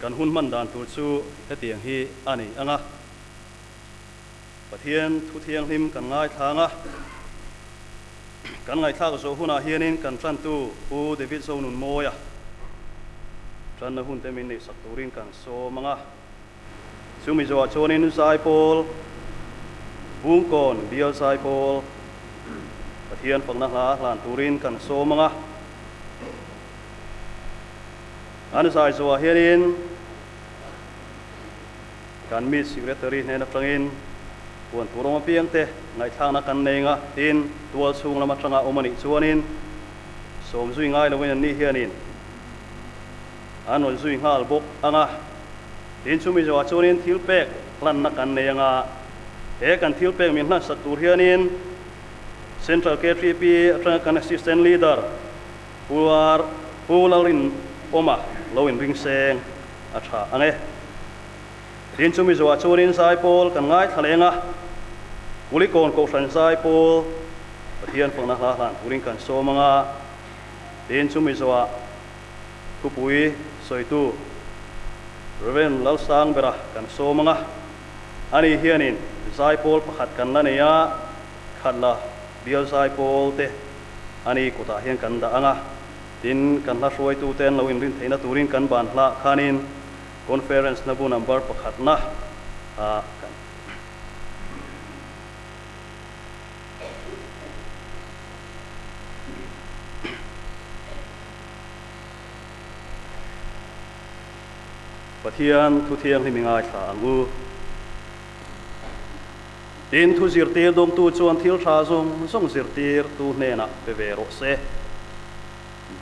Kan hun hman dan tur chu hetiang hi a ni ang a, Pathian thu thianghlim kan ngaithlang a, kan ngaihthlak zawh hunah hianin kan tantu Pu David Zonunmawia tanna hunte min neihsak turin kan sawm ang a. Chumi zawhah chuanin Zaipawl, Bungkawn Bial Zaipawl, Pathian fakna hla hlan turin kan sawm ang a. An zai zawhah hianin kan mi Secretary hnen atangin puan tur awm apiangte ngaihthlakna kan nei ang a, tin, tual chhung lam atanga awm a nih chuanin sawm zui ngai loin anni hianin an rawn zui nghal bawk ang a. Tin, chumi zawhah chuanin thil pek hlanna kan nei ang a, he kan thil pek min hlansak tur hianin Central KTP atanga kan Assistant Leader Pu Ar Pu Lalrin Awma lo inring seng a tha ang e. Tin, chumi zawhah chuanin Zaipawl kan ngaithla leng a, Kulikawn Kohhran Zaipawl Pathian fakna hla hlan turin kan sawm ang a, tin, chumi zawhah Thupui sawitu Rev. Lalsangbera kan sawm ang a, ani hianin zaipawl pakhat kan la nei a, khatla bial zaipawl te ani kutah hian kan dah ang a, tin kan hla hruaitute an lo inrin theihna turin kan ban hlah khanin Conference na bu number pakhatna ah kan. Pathian thu thianghlim i ngaithla ang u. Tin, thu zirtir dawngtu chuan thil tha zawng zawng zirtirtu hnenah pe ve rawh se.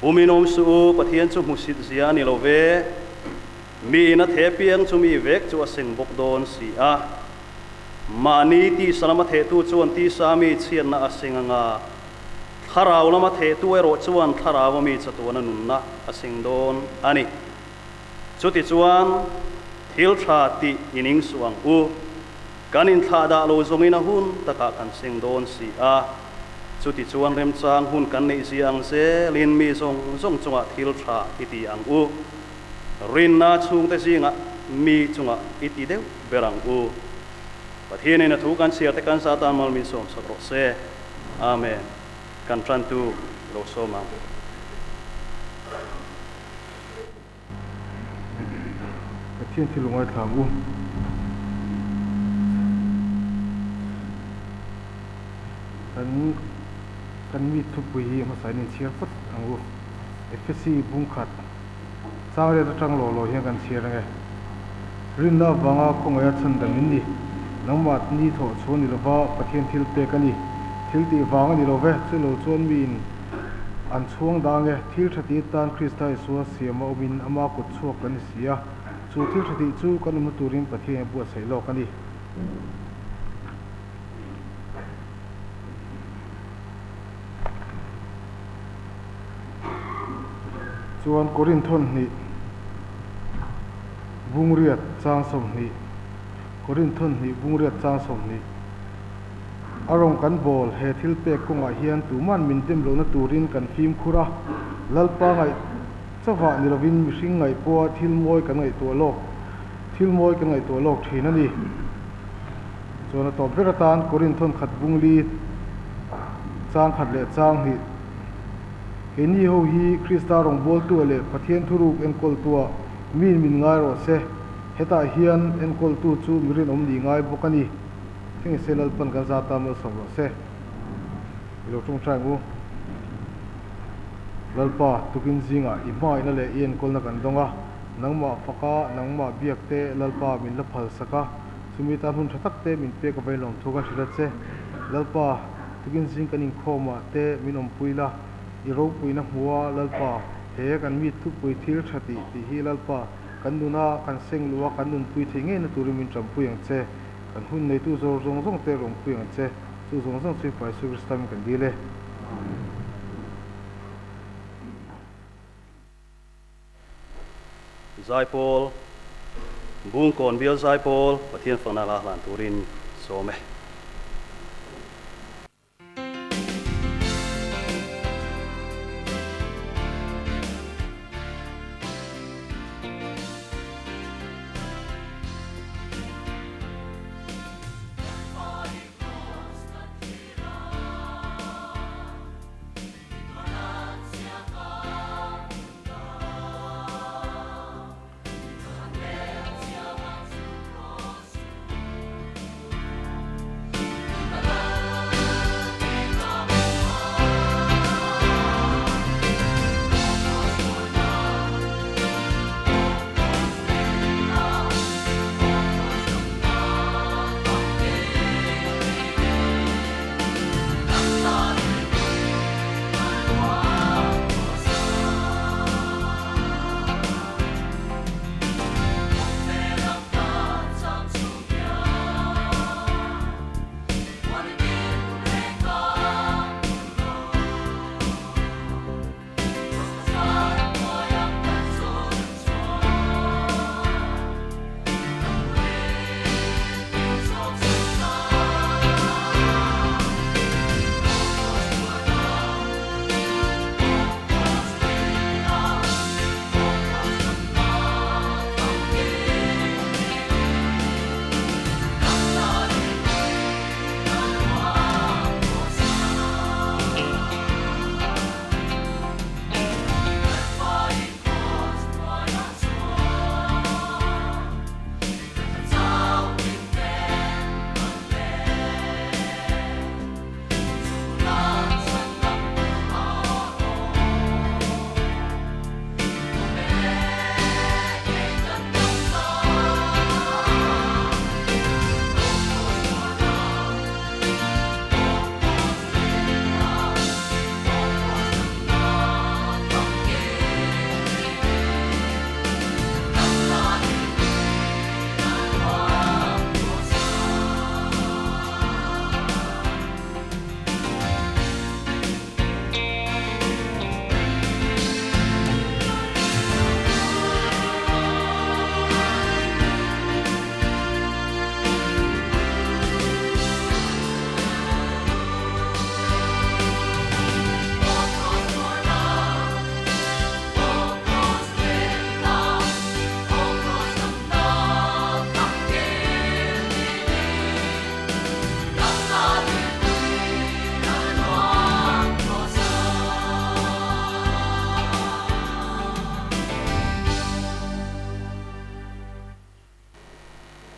Bumin awm suh u, Pathian chu hmusit zia a ni lo ve. Miin a the piang chu mi vek chu a seng bawk dawn si a. Mahni tisa lama thehtu chuan tisa mi chhiatna a seng anga, Thlarau lama thehtu erawh chuan thlarau a mi chatuana nunna a seng dawn a ni. Chutichuan, thil tha tih i ning suh ang u. Kan inthlah dah lo zawngin a hun takah kan seng dawn si a. Chutichuan remchang hun kan neih zia ang zelin mi zawng zawng chungah thil tha i ti ang u. Rinna chhungte zingah mi chungah i ti deuh ber ang u. Pathianin a thu kan chhiar te kan za tan mal min sawmsak rawh se. Amen. Kan tantu lo sawm ang. Pathian thil ngaithla ang u. Kan kan mi thupui hi hmasa in inchhiar phawt ang u. Efesi bungkhat changriat atang law law hian kan chhiar ang e. Rinna avanga khawngaih a chhan dam in ni. Nangmah ni thawh chhuah ni lova Pathian thil pek a ni. Thil tih vang a ni lo ve, chu lo chuan miin an chhuang dang e. Thil tha tih tan Krista Isua siam a awmin ama kut chhuak kan ni si a, chu thil tha tih chu kan awmna turin Pathian a buatsaih lawk a ni. Chuan Korinthon hnih Bungriat chang 20 Korinthon hnih Bungriat chang 20 A rawng kan bawl he thil pek kawngah hian tuman min dem lohna turin kan fimkhur a, Lalpa ngaih chauhah ni lovin mihring ngaih pawha thil mawi kan ngaihtuah lawk thil mawi kan ngaihtuah lawk thin a ni. Chuan a tawp ber atan Korinthon khat bungli chang khat leh chang hnih. Keini ho hi Krista rawngbawltua leh Pathian thuruk enkawltua miin min ngai rawh se. Hetah hian enkawltu chu mi rinawm ni ngai bawk a ni. Thing se Lalpan kan za ta malsawm rawh se. I lo tawngtai ang u. Lalpa, tukin zingah i hmangaihna leh i enkawlna kan dawng a, nangmah faka, nangmah biak te Lalpa min la phalsak a, chumi tan hun tha tak te min pek avain lawmthu kan hrilh a che. Lalpa, Tukin zing kan inkhawmah te min awmpui la, i ropuina hmu a, Lalpa, he kan mi thupui thil tha tih tih hi Lalpa, kan nuna kan seng luh a, kan nunpui thei ngeina turin min tanpui ang che. Kan hun neitu zawr zawng zawng te rawnpui ang che, chu zawng zawng chu Pa Jesuh Krista min kan dil e. Zaipawl, Bungkawn bial Zaipawl Pathian fakna la hlan turin sawm e.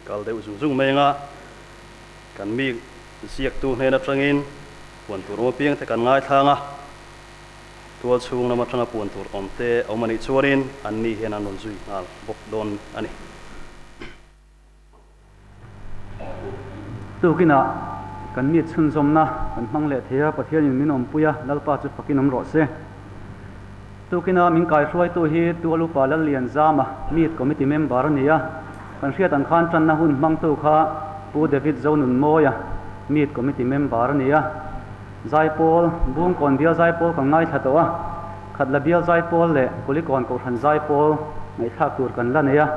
kal deuh zung zung mai anga kan mi ziaktu hnen atangin puan tur awm apiang te kan ngaithlang a, tual chhung lam atanga puan tur awm te a awm anih chuanin anni hian an rawn zui nghal bawk dawn a ni. Tukinah kan mi chhunzawmna kan hmang leh thei a, Pathianin min awmpui a, Lalpa chu fakin awm rawh se. Tukina min kaihruaitu hi Tual Upa Lallianzama, Meet Committee member a ni a, kan hriat ang khan tanna hun hmangtu kha Pu David Zonunmawia, Meet Committee member a ni a. Zaipawl, Bungkawn bial zaipawl kan ngaithla tawh a, Khatla bial zaipawl leh Kulikawn Kohhran zaipawl ngaihthlak tur kan la nei a.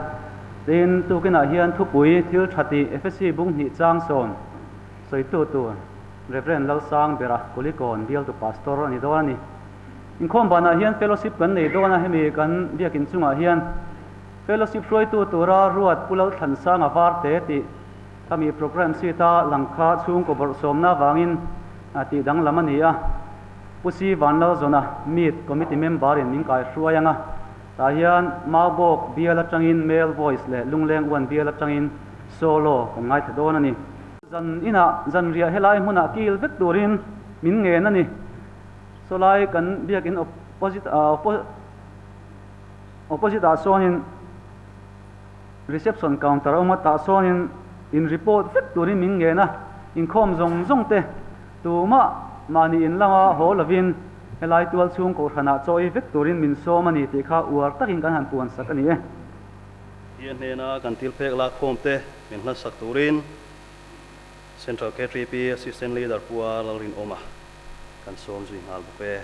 Tin, tukinah hian thupui thil tha tih Efesi bung hnih chang sawn sawitu tur Rev. Lalsang Bera Kulikawn bialtu Pastor a ni dawn a ni. Inkhawm banah hian fellowship kan nei dawn a, hemi kan biakin chungah hian fellowship hruaitu tura ruat Pu Lalthlansanga Varte tih khami programme sheet a lang kha chhungkaw bawrhsawmna avangin tih danglam a ni a. Pu Si Vanlalzawna Meet Committee member in min kaihruai ang a. Tah hian Maubawk bial atangin male voice leh Lungleng uan bial atangin solo kan ngaithla dawn a ni. Zan inah zanriah helai hmunah kil vek turin min ngen a ni. Sawlai kan biakin opposite opposite ah sawnin reception counter a awm a, tah sawnin in report vek turin min ngen a, inkhawm zawng zawng te tumah mahni in lama haw lovin helai tual chhung kohhranah chaw ei vek turin min sawm a ni tih kha uar takin kan han puan sak a ni e. Hi a hnena kan thil pek lakkhawm te min hlansak turin Central KTP Assistant Leader Pu A Lalrinawma kan sawm zui nghal bawk e.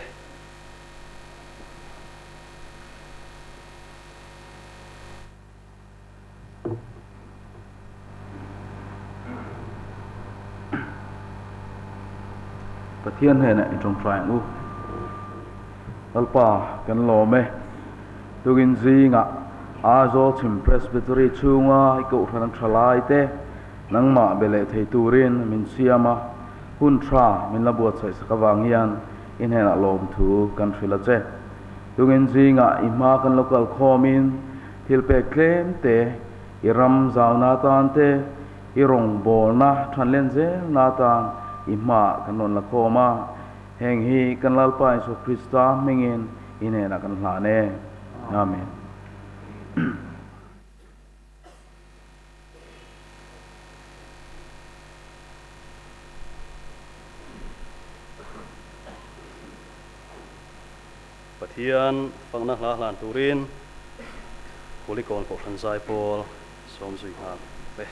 Pathian hnenah i tawngtai ang u. Lalpa kan lawm e. Tukin zingah Aizawl Chhim Presbytery chhunga i kohhran tha lai te nangmah be leh thei turin min siam a, hun tha min la buatsaih sak avang hian i hnenah lawmthu kan hrilh a che. Tungin zingah i hma kan lo kal khawmin thil pek tlem te, i ram zauna atan te, i rawngbawlna thanlen zelna atan i hmaah kan rawn la khawm a. Heng hi kan Lalpa Isua Krista hmingin i hnenah kan hlan e. Amen. Pathian fakna hla hlan turin Kulikawn Kohhran Zaipawl sawmzui nghal e.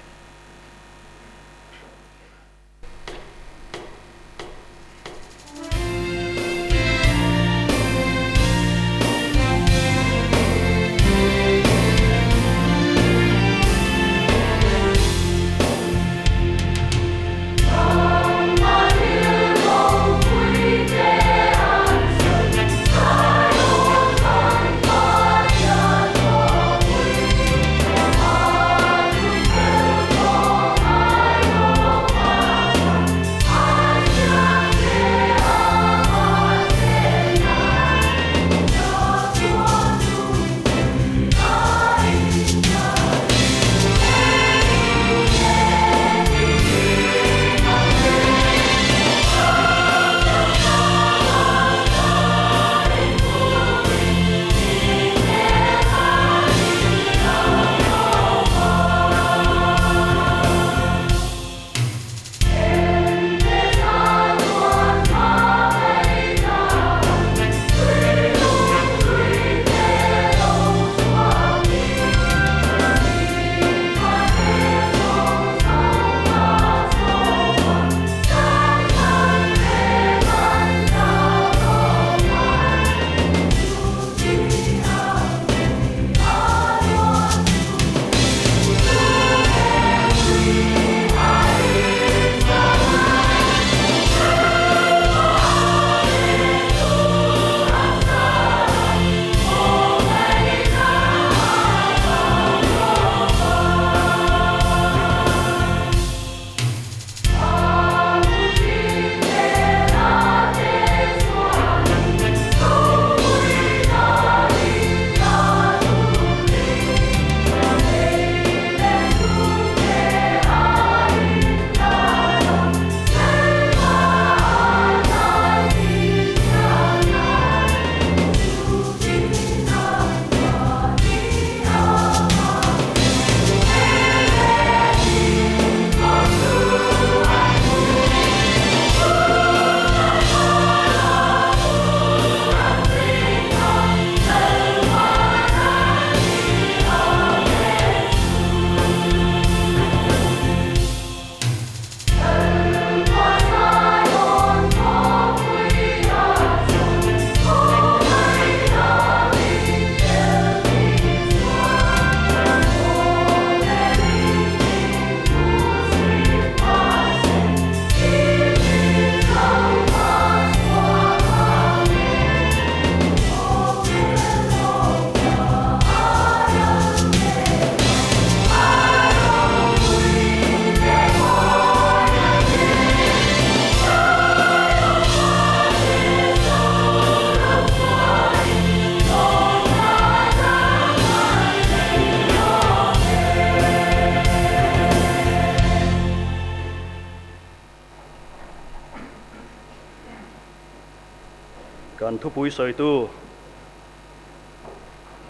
Kan thupui sawitu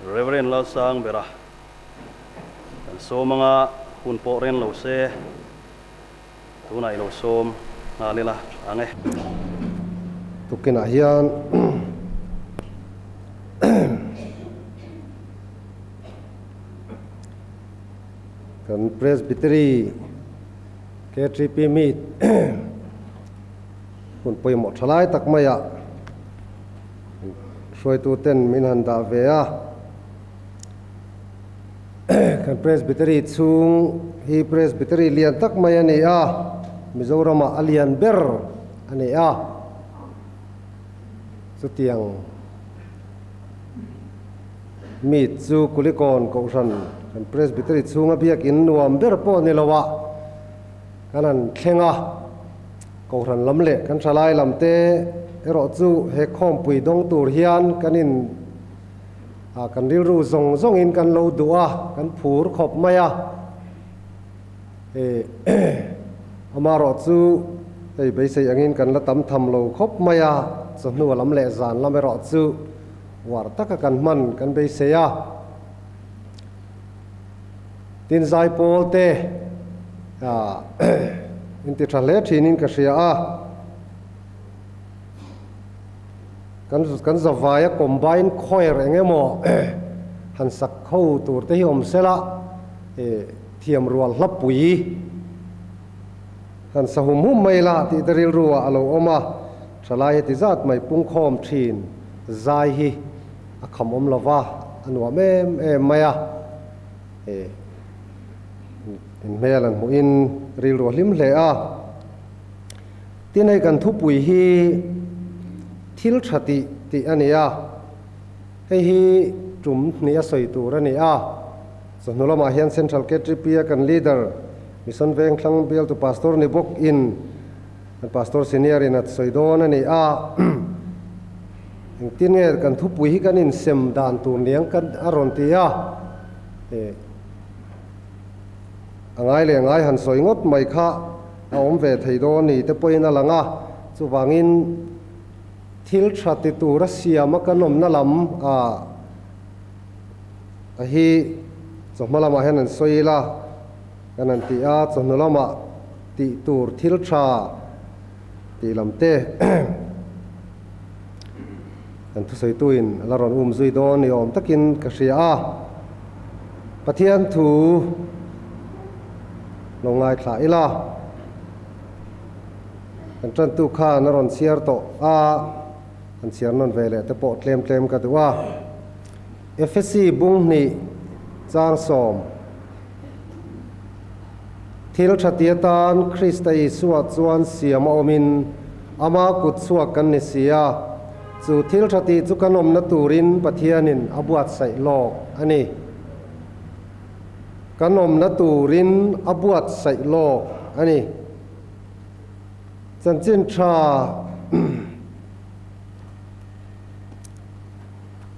Rev. Lalsangbera kan sawm anga hun pawh ren lo se tunah i lo sawm nghal ila tha ang e. Tukinah hian kan Presbytery KTP Meet Hun pawimawh tha lai tak maiah hruaituten min han dah ve a. Kan Presbytery chhung hi Presbytery lian tak mai a ni a, Mizoramah a lian ber a ni a. Chutiang meet chu Kulikawn Kohhran kan Presbytery chhunga biakin nuam ber pawh ni lo ah kan han thleng a. Kohhran lam leh kan thalai lam te erawh chu he khawmpui dawng tur hian kan in kan rilru zawng zawngin kan lo duh a, kan phur khawp mai a. Amaherawh chu hei beisei angin kan la tam tham lo khawp mai a, chawhnu lam leh zan lam erawh chu uar taka kan hman kan beisei a. Tin zaipawl te in ti tha hle thinin ka hria a, kan kan zavaia combine choir eng emaw han sak ho tur te hi awm sela thiam rual hlapui han sa hum hum mai la tih te rilru ah a lo awm a, thalai heti zat mai pungkhawm thin zai hi a kham awm lova a nuam em em mai a, in hmel an hmuhin rilru a hlim hle a. Tin hei kan thupui hi thil tha tih tih a ni a, hei hi tum hnih a sawi tur a ni a. Chawhnu lamah hian Central KTP a kan leader Mission Vengthlang bialtu Pastor ni bawk in kan Pastor Senior in a sawi dawn a ni a. Engtin nge kan thupui hi kan insem dan tur niang kan a rawn ti a, eh a ngai leh ngai han sawi ngawt mai kha a awm ve thei dawn ni te pawhin a lang a, chuvangin thil tha ti tura siama kan awmna lam a a hi chawhma lamah hian an sawi ila kan han ti a, chawhnu lamah tih tur thil tha tih lam te kan thusawitu in a la rawn um zui dawn ni awm takin ka hria a. Pathian thu lo ngaithla ila kan tantu khan a rawn chhiar tawh a, an chhiar nawn ve leh te pawh tlem tlem ka duh a. Efesi bung hnih chang sawm. Thil tha ti atan Krista Isua chuan siam a awmin ama kut chhuak kan ni si a, chu thil tha tih chu kan awmna turin Pathianin a buatsaih lawk a ni. Kan awmna turin a buatsaih lawk a ni. Chanchin tha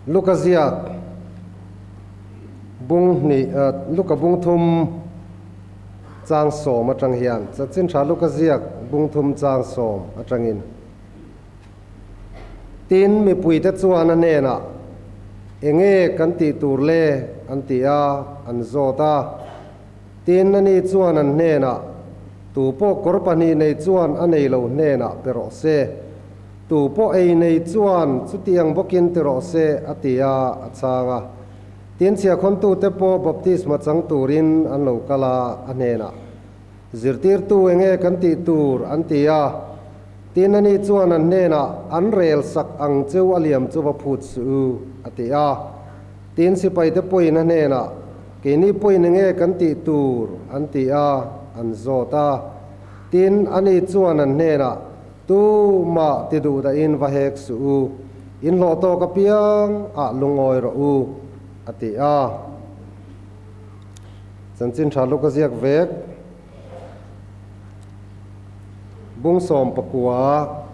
Luka ziak bung hnih Luka bung thum chang sawm atang hian Chanchin tha Luka ziak bung thum chang sawm atangin Tin mipuite chuan a hnenah enge kan tih tur le an ti a, an zawt a. Tin ani chuan an hnenah tu pawh kawr pahnih nei chuan a nei lo hnenah pe rawh se. Tu pawh ei nei chuan chutiang bawkin ti rawh se, a ti a, a chhang a. Tin chhiahkhawntute pawh baptisma chang turin an lo kal a, a hnenah, Zirtirtu enge kan tih tur? an ti a. Tin ani chuan an hnenah, An rel sak ang cheu a liam chu va phut suh u, a ti a. Tin sipaite pawhin a hnenah, Keini pawhin enge kan tih tur? an ti a, an zawt a. Tin ani chuan an hnenah, Tu mah ti duh dahin va hek suh u, in hlawh tawk apiang ah lungawi rawh u, a ti a. Chanchin tha luk a ziak vek. Bung sawm pakua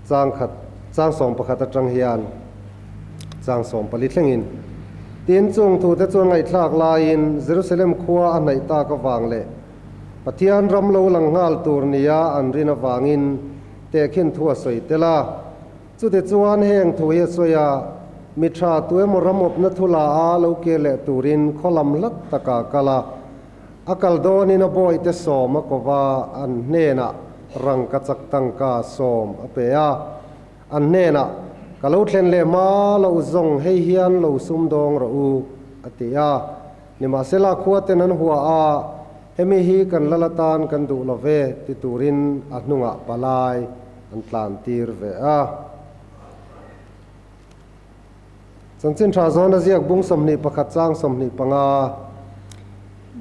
chang khat chang sawm pakhat atang hian chang sawm pali thlengin tin chung thute chuan ngaihthlak laiin Jerusalem khua a hnaih tak avang leh Pathian ram lo lang nghal tur nia an rin avangin tehkhin thu a sawi tel a. Chutichuan heng thu hi a sawi a, Mi tha tu emaw ramawpna thu la a lo kir leh turin khaw lam hlat takah a kal a. A kal dawnin a bawihte sawm a kova an hnenah rangka chak tangka sawm a pe a. An hnenah, Ka lo thlen leh hma loh zawng hei hian lo sum dawng rawh u, a ti a. Nimahsela khuaten an hua a, Hemi hi kan lal atan kan duh lo ve, ti turin a hnungah palai an tlan tir ve a. Chanchin tha zawna ziak bung 21 chang 25.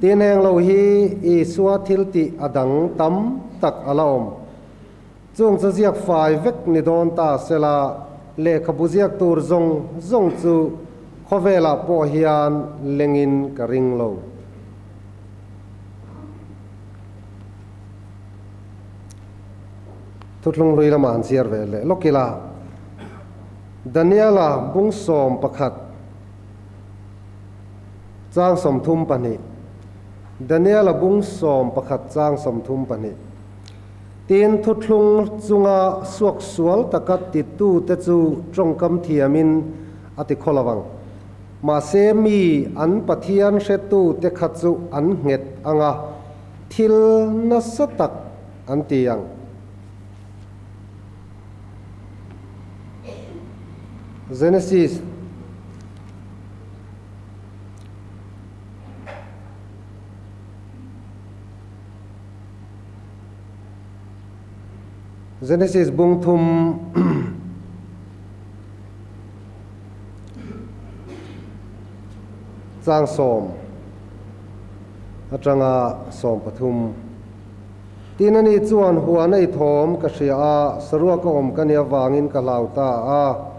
Tin heng lo hi Isua thil tih a dang tam tak a la awm. Chung chu ziak fai vek ni dawn ta sela, lehkhabu ziak tur zawng zawng chu khawvelah pawh hian lengin ka ring lo. Thuthlung hlui lamah han chhiar ve leh lawk ila, Daniela bung 11 chang 32, Daniela bung 11 chang 32. Tin, thuthlung chunga suaksual taka titute chu tawngkam thiamin a ti khaw lo ang. Mahse, mi an Pathian hretute kha chu an nghet ang a, thil nasa tak an ti ang. Genesis. Genesis bung thum chang 10 atanga 13. Tin ani chuan huan a i thawm ka hria a, saruak a awm ka nia vangin ka hlau ta a,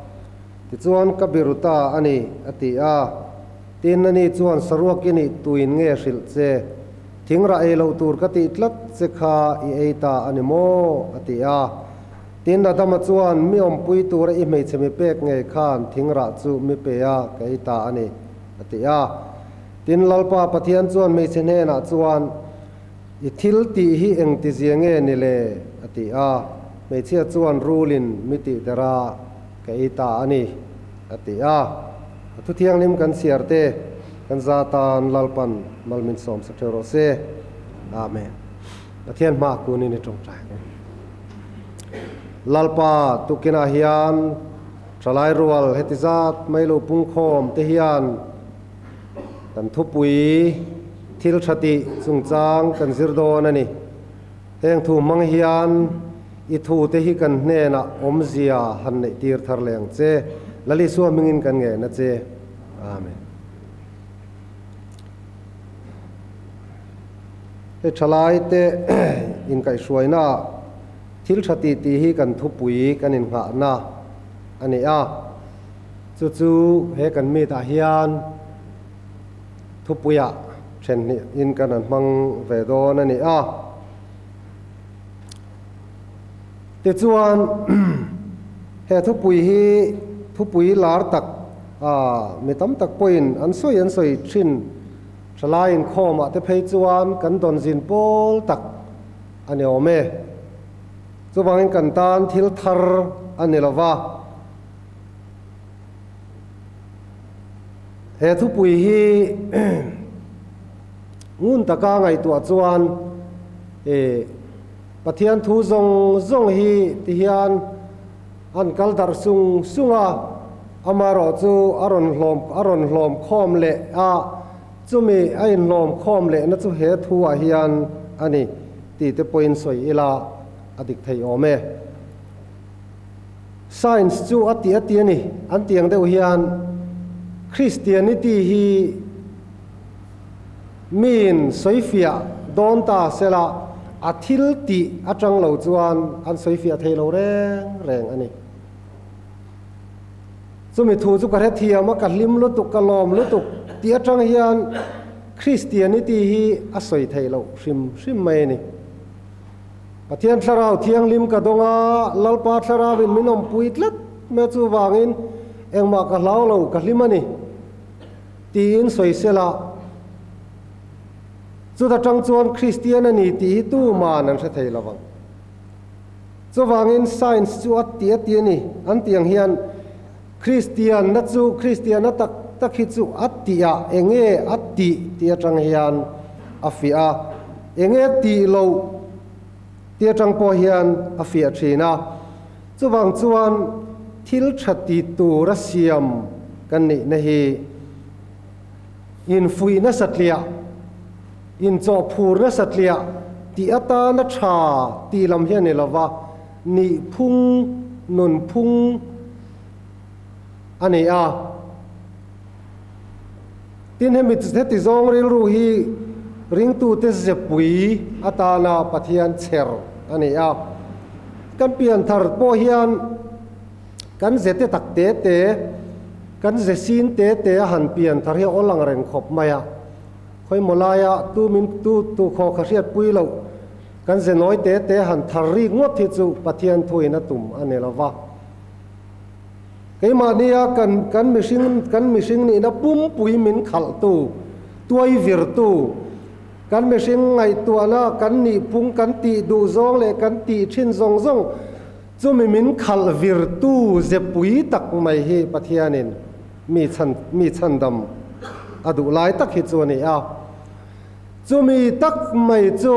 tichuan ka biru ta a ni, a ti a. Tin ani chuan saruak i nih tuin nge hrilh che? Thing rah ei loh tur ka tih tlat che kha i ei ta a ni maw? a ti a. Tin Adama chuan mi awmpui tura i hmeichhe mi pek ngei khan thing rah chu mi pe a, ka ei ta a ni, a ti a. Tin Lalpa Pathian chuan hmeichhe hnenah chuan, I thil tih hi engtizia nge ni le? a ti a. Hmeichhia chuan rulin mi tih dera ka ei ta a ni, a ti a. A thu thianghlim kan chhiar te kan za tan Lalpan mal min sawm sak theuh rawh se. Amen. Pathian hma kunin i tawngtai ang. Lalpa tukinah hian thalai rual heti zat mai lo pungkhawm te hian kan thupui thil tha tih chungchang kan zir dawn a ni. Heng thu hmang hian i thu te hi kan hnenah awmzia han neih tir thar leh ang che. Lali Isua hmingin kan nge na che. Amen. Hei thalai te inkaihhruaina thil tha tih tih hi kan thupui kan innghahna a ni a. Chu chu he kan meet ah hian thupuiah then hnih in kan han hmang ve dawn a ni a. Tichuan he thupui hi thupui lar tak mi tam tak pawhin an sawi an sawi thin thalai inkhawmah te phei chuan kan dawn zin pawl tak a ni awm e. Chuvangin kan tan thil thar a ni lova. He thupui hi ngun taka ngaihtuah chuan Pathian thu zawng zawng hi ti hian an kal darh sung sung a, amaherawh chu a rawn hlawm a rawn hlawm khawm leh a, chumi a inhlawm khawm lehna chu he thu ah hian a ni tih te pawhin sawi ila a dik thei awm e. Science chu a ti a ti a ni, an tiang deuh hian Christianity hi miin sawifiah dawn ta sela a thil tih atang lo chuan an sawifiah thei lo reng reng a ni. Chumi thu chu ka hrethiam a, ka hlim lutuk, ka lawm lutuk tih atang hian Christianity hi a sawi thei loh hrim hrim mai a ni. Pathian thlarau thianghlim ka dawng a, Lalpa thlarauin min awmpui tlat mai chuvangin engmah ka hlau lo, ka hlim a ni tiin sawi sela. Chuta tang chuan Kristian a ni tih hi tuman an hre thei lo vang. Chuvangin science chu a ti a ti a ni an tih ang hian Kristianna chu Kristianna tak tak hi chu a tih ah enge a tih tih atang hian a fiah a, enge tih loh tih atang pawh hian a fiah thin a. Chuvang chuan thil tha ti tura siam kan nihna hi infuihna satliah, inchawhphurna satliah tih atana tha tih lam hi a ni lova, nihphung, nunphung a ni a. Tin, hemi heti zawng rilru hi ringtute zepui atana Pathian chher a ni a. Kan pianthar pawh hian kan ze te tak te te, kan ze sin te te a han pianthar hi a awl ang reng khawp mai a. Khawimaw laia tu min tu tu khaw kha hriatpui loh kan ze nawi te te han thar rik ngawt hi chu Pathian thuin a tum a ni lo va. Keimahnia kan kan mihring kan mihring nihna pumpui min khalhtu, tuai virtu, kan mihring ngaihtuahna kan nihphung kan tih duh zawng leh kan tih thin zawng zawng chumi min khalh virtu zepui tak mai hi Pathianin mi chhan mi chhandam a duh lai tak hi chu a ni a. Chumi tak mai chu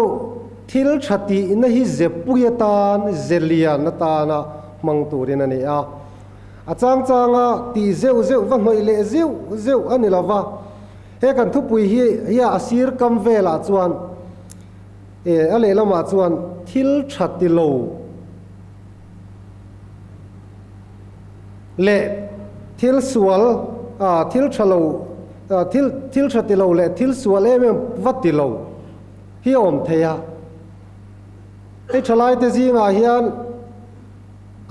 thil tha tihna hi zepui atan, zelian atana hmang turin a ni a. A chang changa tih zeuh zeuh va hnawih leh zeuh zeuh a ni lo va. He kan thupui hi hia a sir kam velah chuan e a lehlamah chuan thil tha ti lo leh thil sual a thil tha lo thil thil tha ti lo leh thil sual em em va ti lo hi a awm thei a. Hei thalaite zingah hian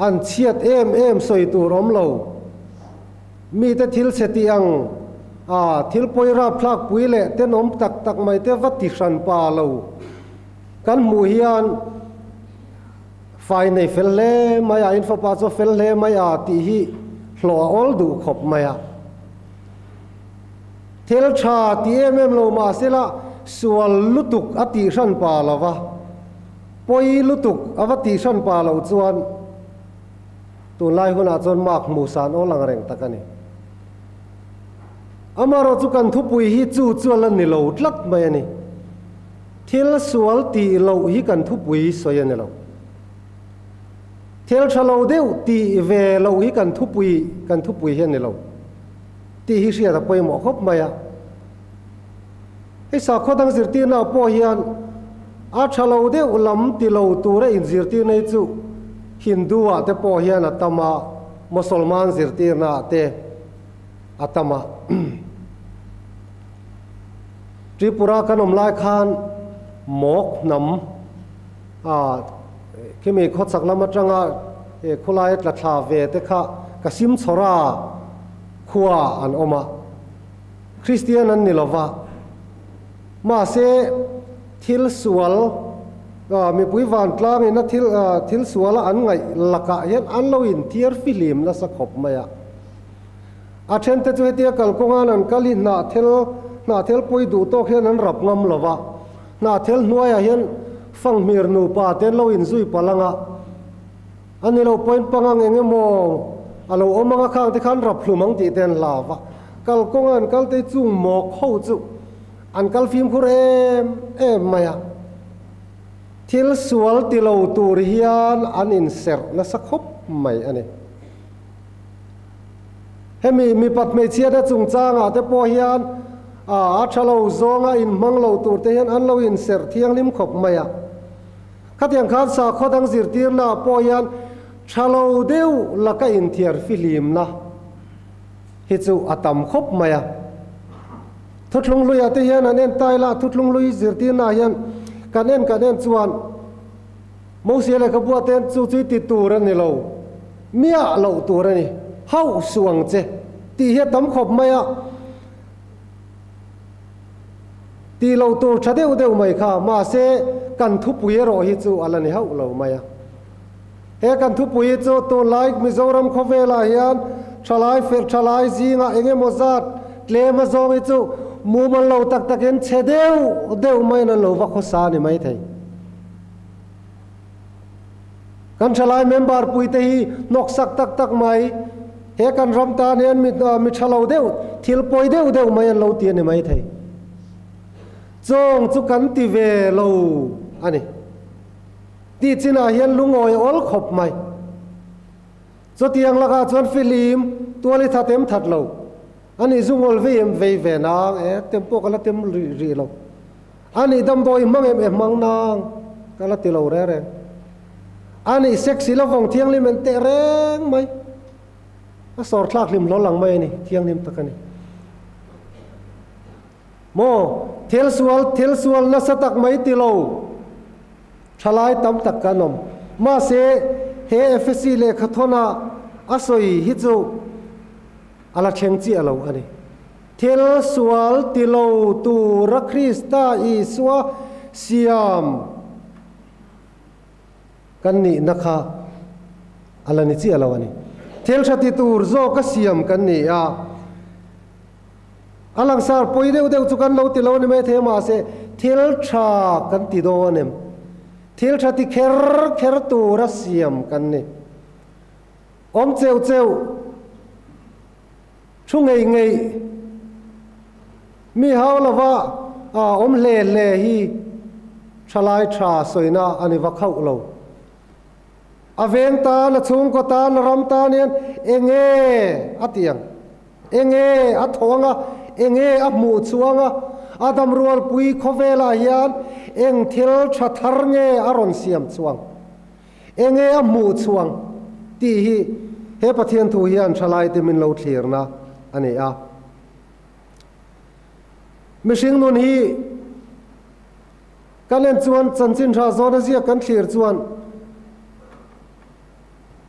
an chhiat em em sawi tur awm lo. Mite thil chhe tih ang a thil pawi rapthlak pui leh tenawm tak tak mai te va ti hran pa lo kan hmuh hian Fai nei fel hle mai a, in fapa chu fel hle mai a tih hi hlawh a awl duh khawp mai a. Thil tha ti em em lo mah sela sual lutuk a tih hran pa lo va, pawi lutuk a va tih hran pa lo chuan tunlai hunah chuan mark hmuh san awl ang reng tak a ni. Amaherawh chu kan thupui hi chu chu a la ni lo tlat mai a ni. Thil sual tih loh hi kan thupui sawi a ni lo. Thil tha lo deuh tih ve loh hi kan thupui kan thupui hi a ni lo tih hi hriat a pawimawh khawp mai a. Hei sakhaw dang zirtirna ah pawh hian a tha lo deuh lam ti lo tura inzirtirna hi chu Hindu ah te pawh hian a tam a, Mosolman zirtirna ah te a tam a. Tripura kan awm lai khan Mawk hnam a khimi khawchhak lam atanga khawlaia tla thla ve te kha Kasim Chhawra khua an awm a, Kristian an ni lova, mahse thil sual mipui vantlangin a thil thil suala an ngaih lakah hian an lo inthiar fihlim nasa khawp mai a. A thente chu hetia kalkawnga'n an kal hi hnahthel hnahthel pawi duh tawk hian an rap ngam lo va, hnahthel hnuaiah hian fanghmir nupa te an lo inzui palh ang a, a ni lo point pangang eng emaw a lo awm ang a khang te khan rap hlum ang tih te an hlau va, kalkawnga an kal te chung mawk ho chu an kal fimkhur em em mai a, thil sual ti lo tur hian an inserh nasa khawp mai a ni. Hemi mipat hmeichhiate chungchangah te pawh hian a tha lo zawnga inhmang lo tur te hian an lo inserh thianghlim khawp mai a. Khatiang khan sakhaw dang zirtirnaah pawh hian tha lo deuh laka inthiar fihlimna hi chu a tam khawp mai a. Thuthlung hluiah te hian an en tai la, thuthlung hlui zirtirnaah hian kan en kan en chuan Mosia lehkhabu ten chu chu i ti tur a ni lo. Miah loh tur a ni. Hauh suh ang che tih hi a tam khawp mai a. Tih loh tur tha deuh deuh mai kha, mahse kan thupui erawh hi chu a la ni hauh lo mai a. He kan thupui hi chu tunlai Mizoram khawvelah hian thalai fel thalai zingah eng emaw zat tlem a zawng hi chu mumal lo tak takin chhe deuh deuh maiin an lo va khawsa a ni maithei. Kan thalai member puite hi hnawksak tak tak mai, he kan ram tan hian mi mi tha lo deuh, thil pawi deuh deuh mai an lo ti a ni maithei. Chawng chu kan ti ve lo a ni. Tih chinah hian lungawi awl khawp mai. Chutiang lakah chuan filim tual i that em that lo. A nih zu ngawl vei em vei ve nang e, tem pawh ka la tem rih rih lo. A nih damdawi hmang em em hmang nang ka la ti lo reng reng. A nih sexy la vawng thianghlim en teh reng mai. A sawr thlak hlim hlawl ang mai a ni, thianghlim tak a ni. Maw, thil sual, thil sual nasa tak mai ti lo thalai tam tak kan awm. Mahse, he Efesi lehkhathawna a sawi hi chu a la thleng chiah lo a ni. Thil sual ti lo tura Krista Isua siam kan nihna kha a la ni chiah lo a ni. Thil tha ti tur zawka siam kan ni a. A langsar pawi deuh deuh chu kan lo ti lo a ni mai thei a, mahse thil tha kan ti dawn em? Thil tha ti kher kher tura siam kan ni. Awm cheuh cheuh, thu ngei ngei, mi hau lova awm hle hle hi thalai tha sawina a ni va khauh lo. A veng tan, a chhungkaw tan, a ram tan hian enge a ti ang? Enge a thaw anga? Enge a hmuh chuang a? A damrualpui khawvelah hian eng thil tha thar nge a rawn siam chuang? Enge a hmuh chuang? Tih hi he Pathian thu hian thalaite min lo thlirna a ni a. Mihring nun hi Kan en chuan chanchin tha zawna ziak kan thlir chuan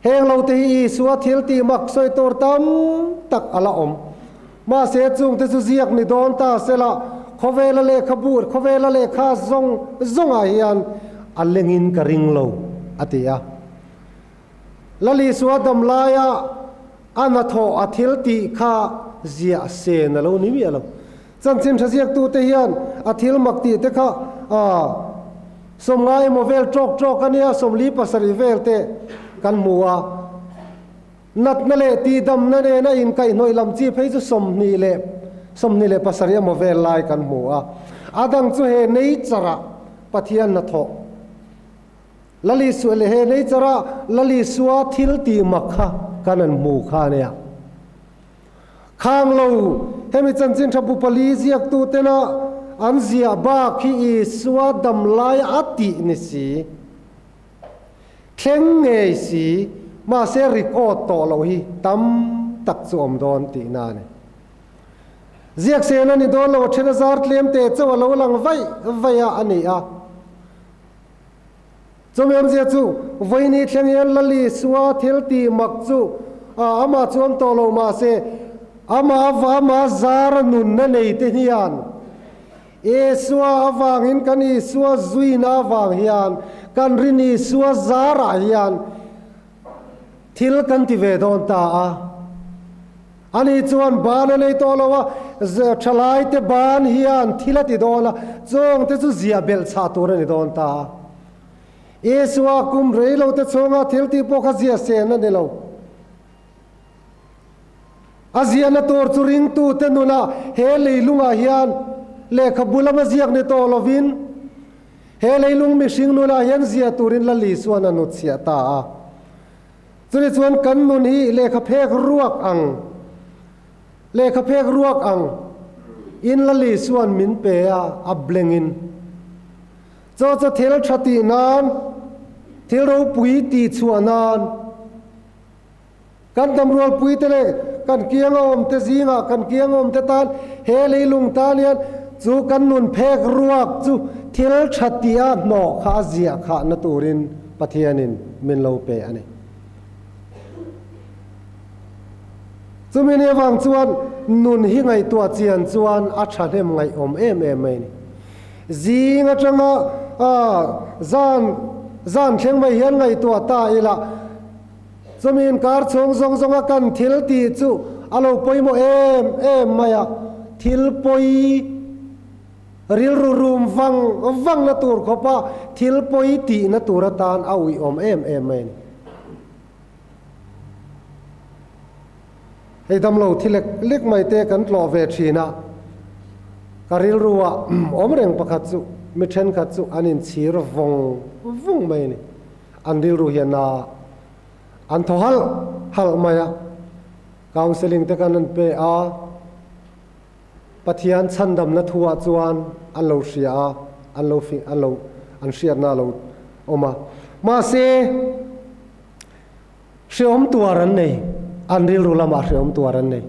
heng lo te hi Isua thil tih mak sawi tur tam tak a la awm. Mahse chungte chu ziak ni dawn ta sela khawvela lehkha bur, khawvela lehkha zawng zawngah hian a lengin ka ring lo a ti a. Lal Isua dam laia a hnathawh a thil tih kha ziah sen a lo ni miah lo. Chanchin tha ziaktute hian a thil mak tih te kha 50 emaw vel tawk tawk a nia, 47 vel te kan hmu a. Natna leh tihdamna nena inkaihhnawih lam chi phei chu 20 leh 27 emaw vel lai kan hmu a. A dang chu he nature-ah Pathian hnathawh Lalisua leh he nature-ah Lalisua thil tih mak kha kan han hmu kha a nia. Khang lo, hemi chanchin tha bu pali ziaktu tena an ziah bak hi Isua dam lai a tih ni si. Thleng ngei si, mahse record tawh loh hi tam tak chu awm dawn tihna a ni. Ziak sen a ni dawn lo, a then a zar tlem te chauh a lo lang vaih vaih a a ni a. Chumi awmzia chu, Vawiini thleng hian Lal Isua thil tih mak chu amah chu awm tawh lo mahse, amah amah zara nunna nei te hian Isua avangin kan Isua zuina avang hian kan rin Isua zarah hian Thil kan ti ve dawn ta a. Ani chuan ban a nei tawh lo a, thalaite ban hian thil a ti dawn a, chawngte chu ziah belh chhah tur a ni dawn ta a. Isua kum rei lo te chhunga thil tih pawh kha ziah sen a ni lo. A ziahna tur chu ringtute nunah he leilungah hian lehkhabu lama ziak ni tawh lovin, He leilung mihring nunah hian zia turin Lal Isuan a nutchhiah ta a. Chuni chuan kan nun hi lehkha phek ruak ang, lehkha phek ruak ang in Lal Isuan min pe a, a blengin. Chaw chaw thil tha tih nan, thil ropui tih chhuah nan, Kan damrualpuite leh kan kianga awmte zingah kan kianga awmte tan he leilung tan hian chu kan nun phek ruak chu thil tha tia hnawh kha a ziah khahna turin Pathianin min lo pe a ni. Chumi ni avang chuan nun hi ngaihtuah chian chuan a thahnem ngaihawm em em mai a ni. Zing atanga zan zan thleng mai hian ngaihtuah ta ila, Chumi inkar chhung zawng zawnga kan thil tih chu a lo pawimawh em em mai a, thil pawi rilru rum vang vangna tur khawpa thil pawi tihna tur atan a uiawm em em mai a ni. Hei damlo thi lek lek mai te kan tlawh ve thin a, ka rilru ah awm reng pakhat chu mi thenkhat chu an inchhir vawng vung mai a ni. An rilru hian a an thaw halh halh mai a, counselling te kan an pe a, Pathian chhandamna thu ah chuan an lo hria a, an lo an lo an hriatna a lo awm a. Mahse, Hreawm tuar an nei, an rilru lamah hreawm tuar an nei.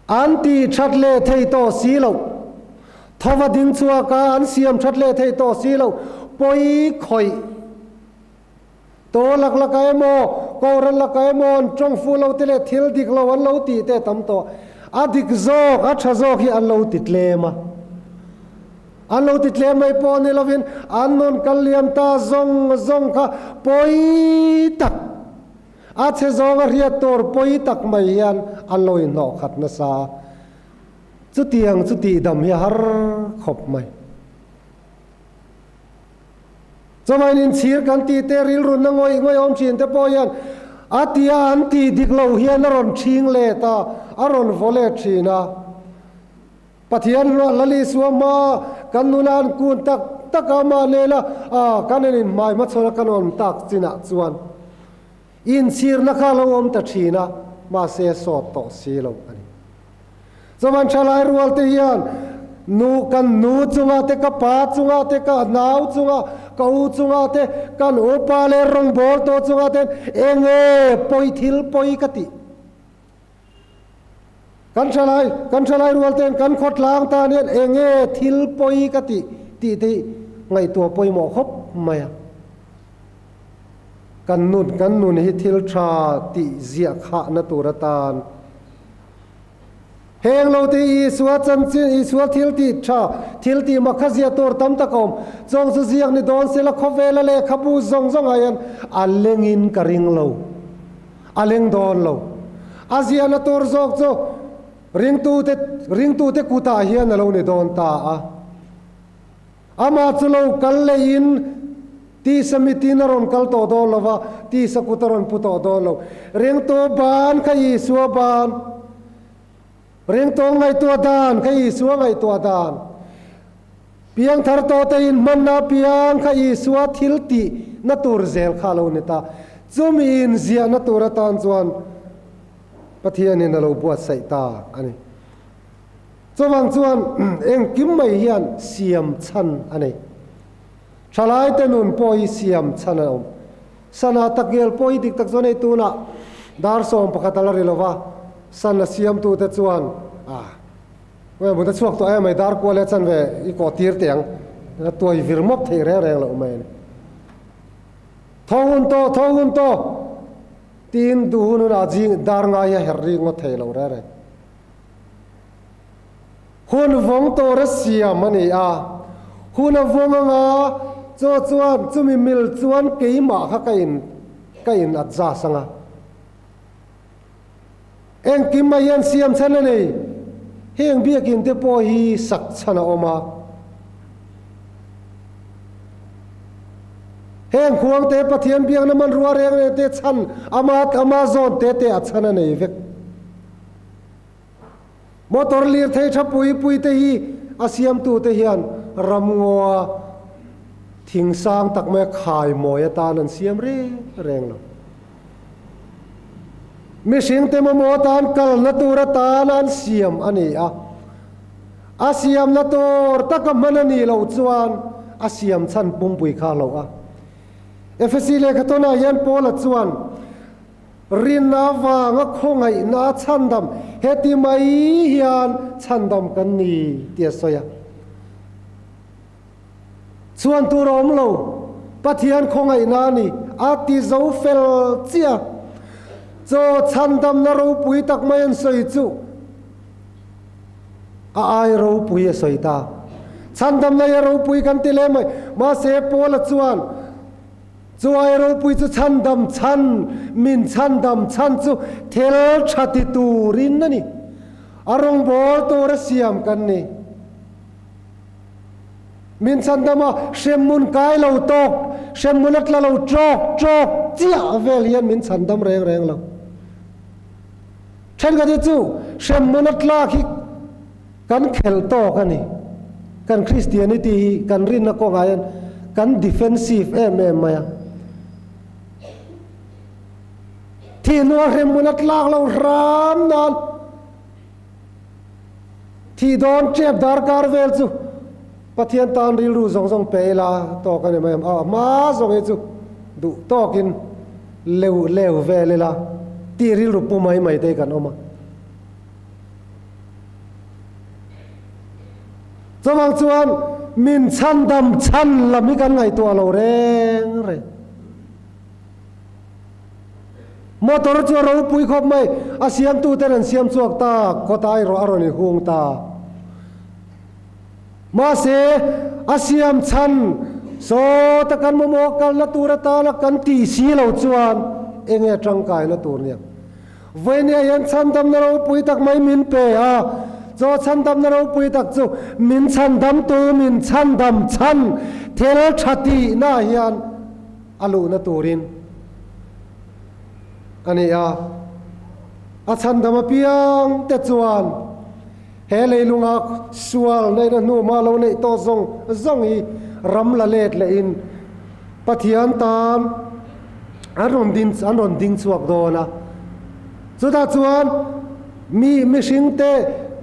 An tih that leh thei tawh si loh, thova ding chhuaka an siam that leh thei tawh si loh, pawi khawih tawh lak laka emaw, kohhran laka emaw an tawng fuh lo te leh thil dik lo an lo tih te a tam tawh. A dik zawk, a tha zawk hi an lo ti tlem a. An lo ti tlem mai pawh ni lovin an rawn kal liam ta zawng zawng kha pawi tak, a chhe zawnga hriat tur pawi tak mai hian an lo inhnawh khat nasa a. Chutiang chu tihdam hi a har khawp mai. Chawmain inchhir kan tih te, rilrunna ngawih ngawih awm thin te pawh hian a tia an tih dik lo hian a rawn ṭhing let a, a rawn vaw let thin a. Pathian hluah Lal Isua hma kan nuna an kun tak tak a, amah lela kan en inhmai hmachhawn a kan awm tak chinah chuan inchhirna kha a lo awm ta thin a, mahse sawt tawh si lo a ni. Chuan thalai rual te hian nu kan nu chungah te, ka pa chungah te, ka nau chungah, ka u chungah te, kan upa leh rawngbâwl tawh chungah ten enge pawi thil pawi ka tih? Kan thalai, kan thalai rual ten kan khawtlang tan hian eng nge thil pawi ka tih tih te hi ngaihtuah pawimawh khawp mai a. Kan nun, kan nun hi thil tha tih ziah khahna tur atan heng lo te hi Isua chanchin, Isua thil tih tha, thil tih mak kha ziah tur tam tak a awm. Chawng chu ziak ni dawn sela khawvela lehkhabu zawng zawng ah hian a lengin ka ring lo. A leng dawn lo. A ziahna tur zawk chu ringtute ringtute kutah hian a lo ni dawn ta a. Amah chu lo kal lehin tisa mitin a rawn kal tawh dawn lo va, tisa kut a rawn pu tawh dawn lo. Ringtu ban kha Isua ban, ringtu ngaihtuah dan kha Isua ngaihtuah dan, piangthar tawhte inhmanna apiang kha Isua thil tihna tur zel kha a lo ni ta. Chumi inziahna tur atan chuan Pathianin a lo buatsaih ta a ni. Chuvang chuan engkim mai hian siam chhan a nei. Thalaite nun pawh hi siam chhan a awm. Sana takngial pawh hi dik tak chuan hei tunah dar 11 a la ri lova, sana siamtute chuan a. Nge mut a chhuak tawh em mai dar kual e chan ve i kawh tir teh ang a tuai vir mawp theih reng reng loh mai a ni. Tho hun tawh tho hun tawh tiin duh hun hunah zing dar ngai hi a herh rik ngawt thei lo reng reng. Hun vawng tur a siam a ni a, hun a vawng anga chaw chuan chumi mil chuan keimah kha ka in ka in adjust anga. Engkim mai hian siam chhan a nei. Heng biakinn te pawh hi sak chhan a awm a. Heng khuang te Pathian biakna hmanrua reng reng te chhan ama ama zawn te te a chhan a nei vek. Motor lirthei tha pui pui te hi a siamtu te hian ramngaw thing sang tak mai a khai mawi atan an siam reng reng lo. Mihring te mamawh atan kalna tur atan an siam a ni a, a siamna tur taka hman a nih loh chuan a siam chhan pumpui kha a hloh a. Efesi lehkhathawnah hian Paula chuan, Rinna avanga khawngaihna a chhandam, heti mai hian chhandam kan ni tih a sawi a. Chuan tur a awm lo, Pathian khawngaihna a ni, a ti zo fel chiah. Chaw chhandamna ropui tak mai an sawi chu a ai ropui a sawi ta. Chhandamna hi a ropui kan ti lem mai, mahse Paula chuan chu ai ropui chu chhandam chhan, min chhandam chhan chu thil tha ti turin a ni, a rawngbâwl tur a siam kan ni. Min chhandam a, hremhmun kai lo tawk, hremhmun a tla lo tawk tawk chiah vel hian min chhandam reng reng lo. Thenkhat hi chu hremhmun a tlak hi kan khelh tawk a ni. Kan Christianity hi kan rinna kawngah hian kan defensive em em mai a. Thih hnua hremhmun a tlak lo hram nan thih dawn tep darkar vel chu Pathian tan rilru zawng zawng pe ila tawk a ni mai ang. A hma zawng hi chu duh tawkin leu leu vel ila tih rilru pu mai mai te hi kan awm a. Chuvang chuan min chhandam chhan lam hi kan ngaihtuah lo reng reng. Motor chu a ropui khawp mai, a siamtuten an siam chhuak ta, kawta erawh a rawn inhung ta. Mahse, a siam chhan sawta kan mamawh kalna tur atana kan tih si lo chuan enge tangkaina tur nia? Vawinia hian chhandamna ropui tak mai min pe a, chaw chhandamna ropui tak chu min chhandamtu min chhandam chhan thil tha tihna hian a luhna turin a ni a. A chhandam apiang te chuan He leilunga sual neihna hnuhma lo neih tawh zawng zawng hi ram la let lehin Pathian tan an rawn din an rawn ding chhuak dawn a. Chutah chuan mi mihringte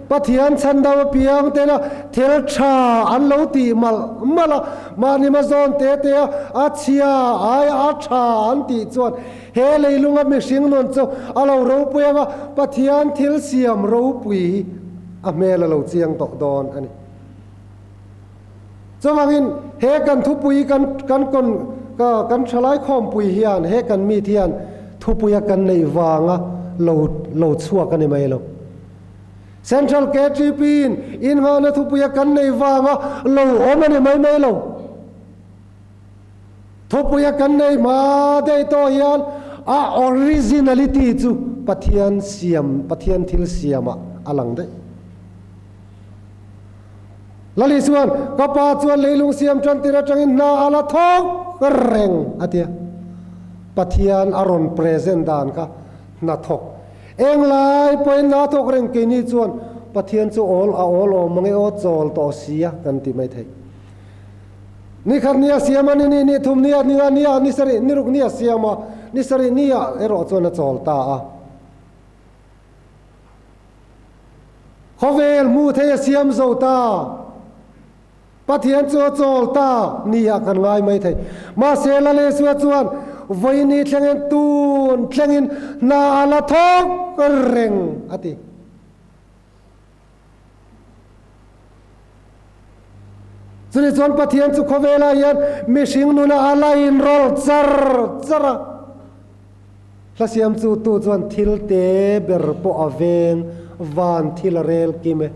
Pathian chhandam apiang tena thil tha an lo tih malh malh a, mahni hmazawn te te a a chhia aia a tha an tih chuan He leilunga mihring nun chu a lo ropui anga Pathian thil siam ropui hi a hmel a lo chiang tawh dawn a ni. Chuvangin he kan thupui kan kan kawn kan thalai khawmpui hian he kan meet hian thupuia kan neih vanga lo lo chhuak a ni mai lo. Central KTP in inghahna thupuia kan neih vanga lo awm a ni mai mai lo. Thupuia kan nei hma daih tawh hian a originality chu Pathian siam, Pathian thil siamah a lang daih. Lali chuan, Ka pa chuan leilung siam tan tir atangin hna a la thawk reng a tia. Pathian a rawn present dan kha hna thawk. Englai pawhin hna thawk reng keini chuan Pathian chu awl a awl awm mange aw chawl tawh sia kan ti mai thei. Ni khat ni a siam a, ni ni ni thum ni a, ni nga ni a, ni sarih ni ruk ni a siam a, ni sarih ni ah erawh chuan a chawl ta a. Khawvel hmuh thei a siam zo ta. Pathian chu a chawl ta ni ah kan ngai mai thei. Mahse Lalesua chuan vawi ni thlengin tun thlengin hna a la thawk reng a ti. Chuni chuan Pathian chu khawvelah hian mihring nuna a la inrawlh char char a. Hla siam chu tu chuan thil te ber pawh a veng van thil a rel kim e.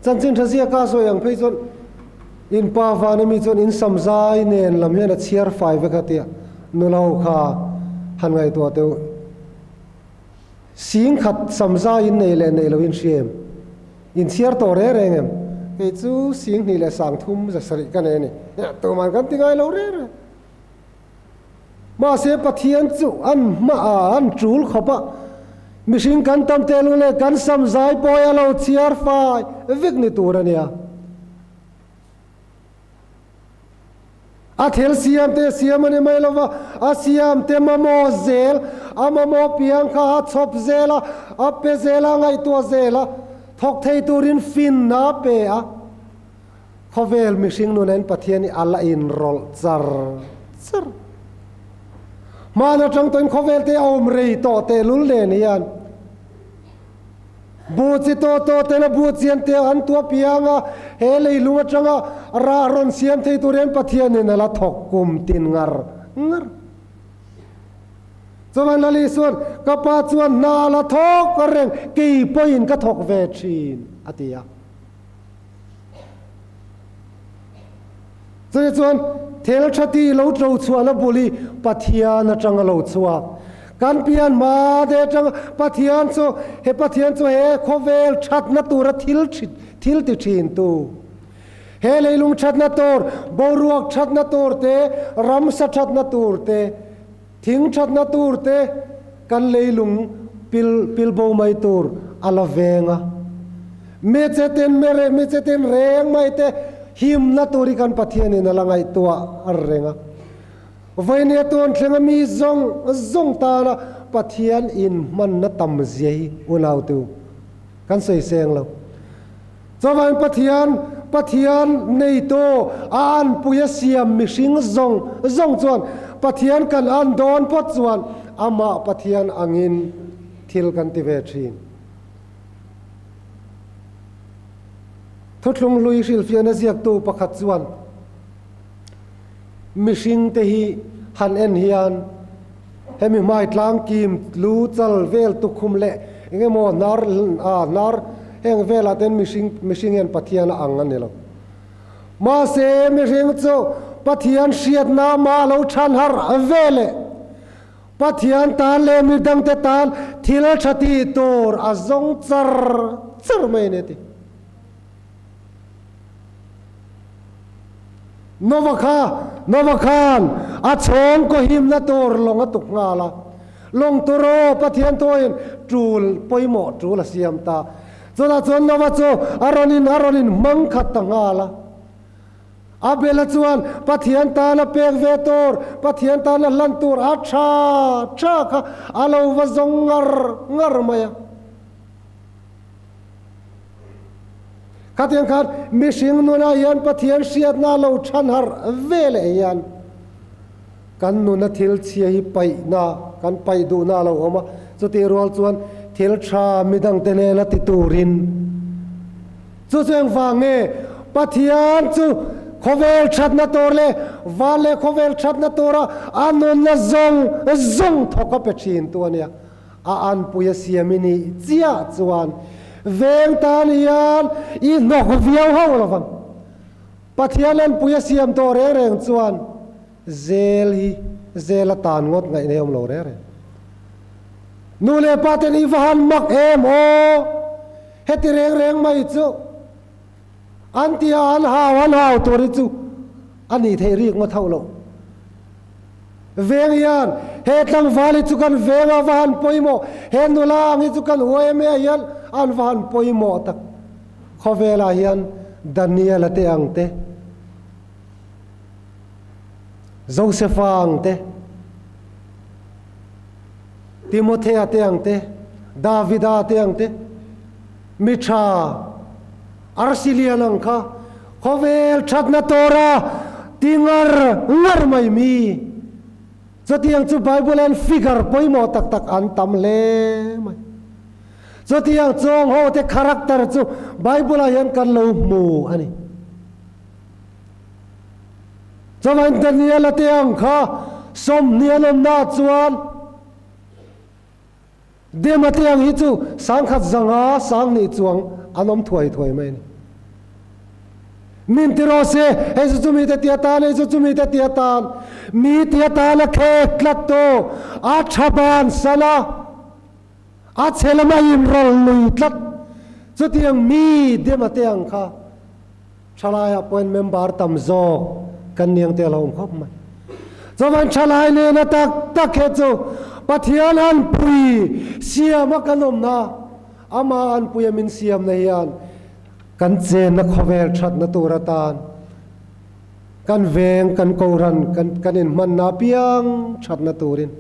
Chanchin tha ziaka sawi ang phei chuan in pa van ami chuan in sam zai nen lam hian a chhiar fai vek a tia nula ho kha han ngaihtuah teuh. Sing khat samzai in nei leh nei lo in hria em? In chhiar tawh reng reng em? Kei chu sing hnih leh sang thum za sarih ka nei a ni. Tuman kan ti ngai lo reng reng. Mahse Pathian chu an hma a, an tul khawp a, mihring kan tam tel u leh kan samzai pawi a lo chhiar fai vek ni tur a nia. A thil siam te siam a ni mai lo va, a siam te mamawh zel, a mamawh piang kha a chhawp zel a, a pe zel a, a ngaihtuah zel a, thawk thei turin finna a pe a. Khawvel mihring nunen Pathian hi a la inrawlh char char. Hmaan atang tawhin khawvel te a awm rei tawh tehlul nen hian Bu chi tawh tawh tena bu chian te an tua piang a, he leilung atanga rah rawn siam thei tur hian Pathianin a la thawk kum tin ngar ngar. Chuan Lali chuan, Ka pa chuan hna a la thawk reng, kei pawhin ka thawk ve thin, a ti a. Chutah chuan thil tha tih lo tlo chhuahna bul hi Pathian atanga lo chhuak. Kan pian hma te atanga Pathian chu he Pathian chu he khawvel thatna tura thil thil ti thin tu. He leilung thatna tur, boruak thatna tur te, ramsa thatna tur te, thing thatna tur te, kan leilung pil pil bo mai tur a la veng a. Mi che tin mi re mi che tin reng mai te himna tur hi kan Pathianin a la ngaihtuah a reng a. Vawinia tun thlenga mi zawng zawng tana Pathian inhmanna tam zia hi unautu kan sawi seng lo. Chuvangin Pathian Pathian neitu a anpui a siam mihring zawng zawng chuan Pathian kan an dawn phawt chuan amah Pathian angin thil kan ti ve thin. Thuthlung hlui hrilhfiahna ziaktu pakhat chuan mihringte hi han en hian hemi hmai tlang kim lu chal vel tukhum leh eng emaw hnar a hnar heng velah ten mihring mihring hian Pathian a ang a ni lo. Mahse mihring chu Pathian hriatna mah lo than harh veleh Pathian tan leh mi dangte tan thil tha tih tur a zawng char char mai a ni a ti. Nova kha, Nova khan a chhawng kaw himna tur lawng a tuk nghal a. Lawng tur aw Pathian thuain tul pawimawh tul a siam ta. Chutah chuan Nova chu a rawn in a rawn in hmang khat ta nghal a. Abela chuan Pathian tana pek ve tur, Pathian tana hlan tur a tha tha kha a lo va zawng ngar ngar mai a. Khatiang khan mihring nunah hian Pathian hriatna lo than harh ve leh hian kan nuna thil chhia hi paihna, kan paih duhna a lo awm a. Chutih rual chuan thil tha midangte hnena ti turin Chu chu engvang nge Pathian chu khawvel thatna tur leh van leh khawvel thatna tura a nunna zawng zawng thawk a pe thin tu a nia. A anpui a siam i nih chiah chuan veng tan hian i hnawk viau ho lo vang. Pathian anpui a siam tawh reng reng chuan zel hi zel a tan ngawt ngaih nei awm lo reng reng. Nu leh pa ten i va han mak em aw! Heti reng reng mai chu an ti a, an hau an hau tur hi chu a nih theih rik ngawt hauh loh. Veng hian he tlangval hi chu kan veng a va han pawimawh, he nula ang hi chu kan yma hian an va han pawimawh tak. Khawvelah hian Daniel-a te ang te, Joseph-a ang te, Timothea te ang te, Davida te ang te, mi tha arsi lian ang kha khawvel thatna tura ti ngar ngar mai mi. Chutiang chu Bible an figure pawimawh tak tak an tam hle mai. Chutiang chawng ho te character chu Bible ah hian kan lo hmu a ni. Chuan Daniel-a te ang kha sawmhnih an awmna ah chuan Dema te ang hi chu sangkhat zanga sanghnih chuang an awm thuai thuai mai a ni. Min ti rawh se, hei chu chumi te ti atan, hei chu chumi te ti atan, mi ti atan a khek tlat tu, a tha ban san a, a chhe lama inrawl lui tlat. Chutiang mi Dema te ang kha Thalaiah pawhin member tam zawk kan niang te a lo awm khawp mai. Chuan thalai nena tak tak he chu Pathian anpui siama kan awmna, ama anpuia min siamna hian kan chenna khawvel thatna tur atan kan veng, kan kohhran, kan kan inhmanna apiang thatna turin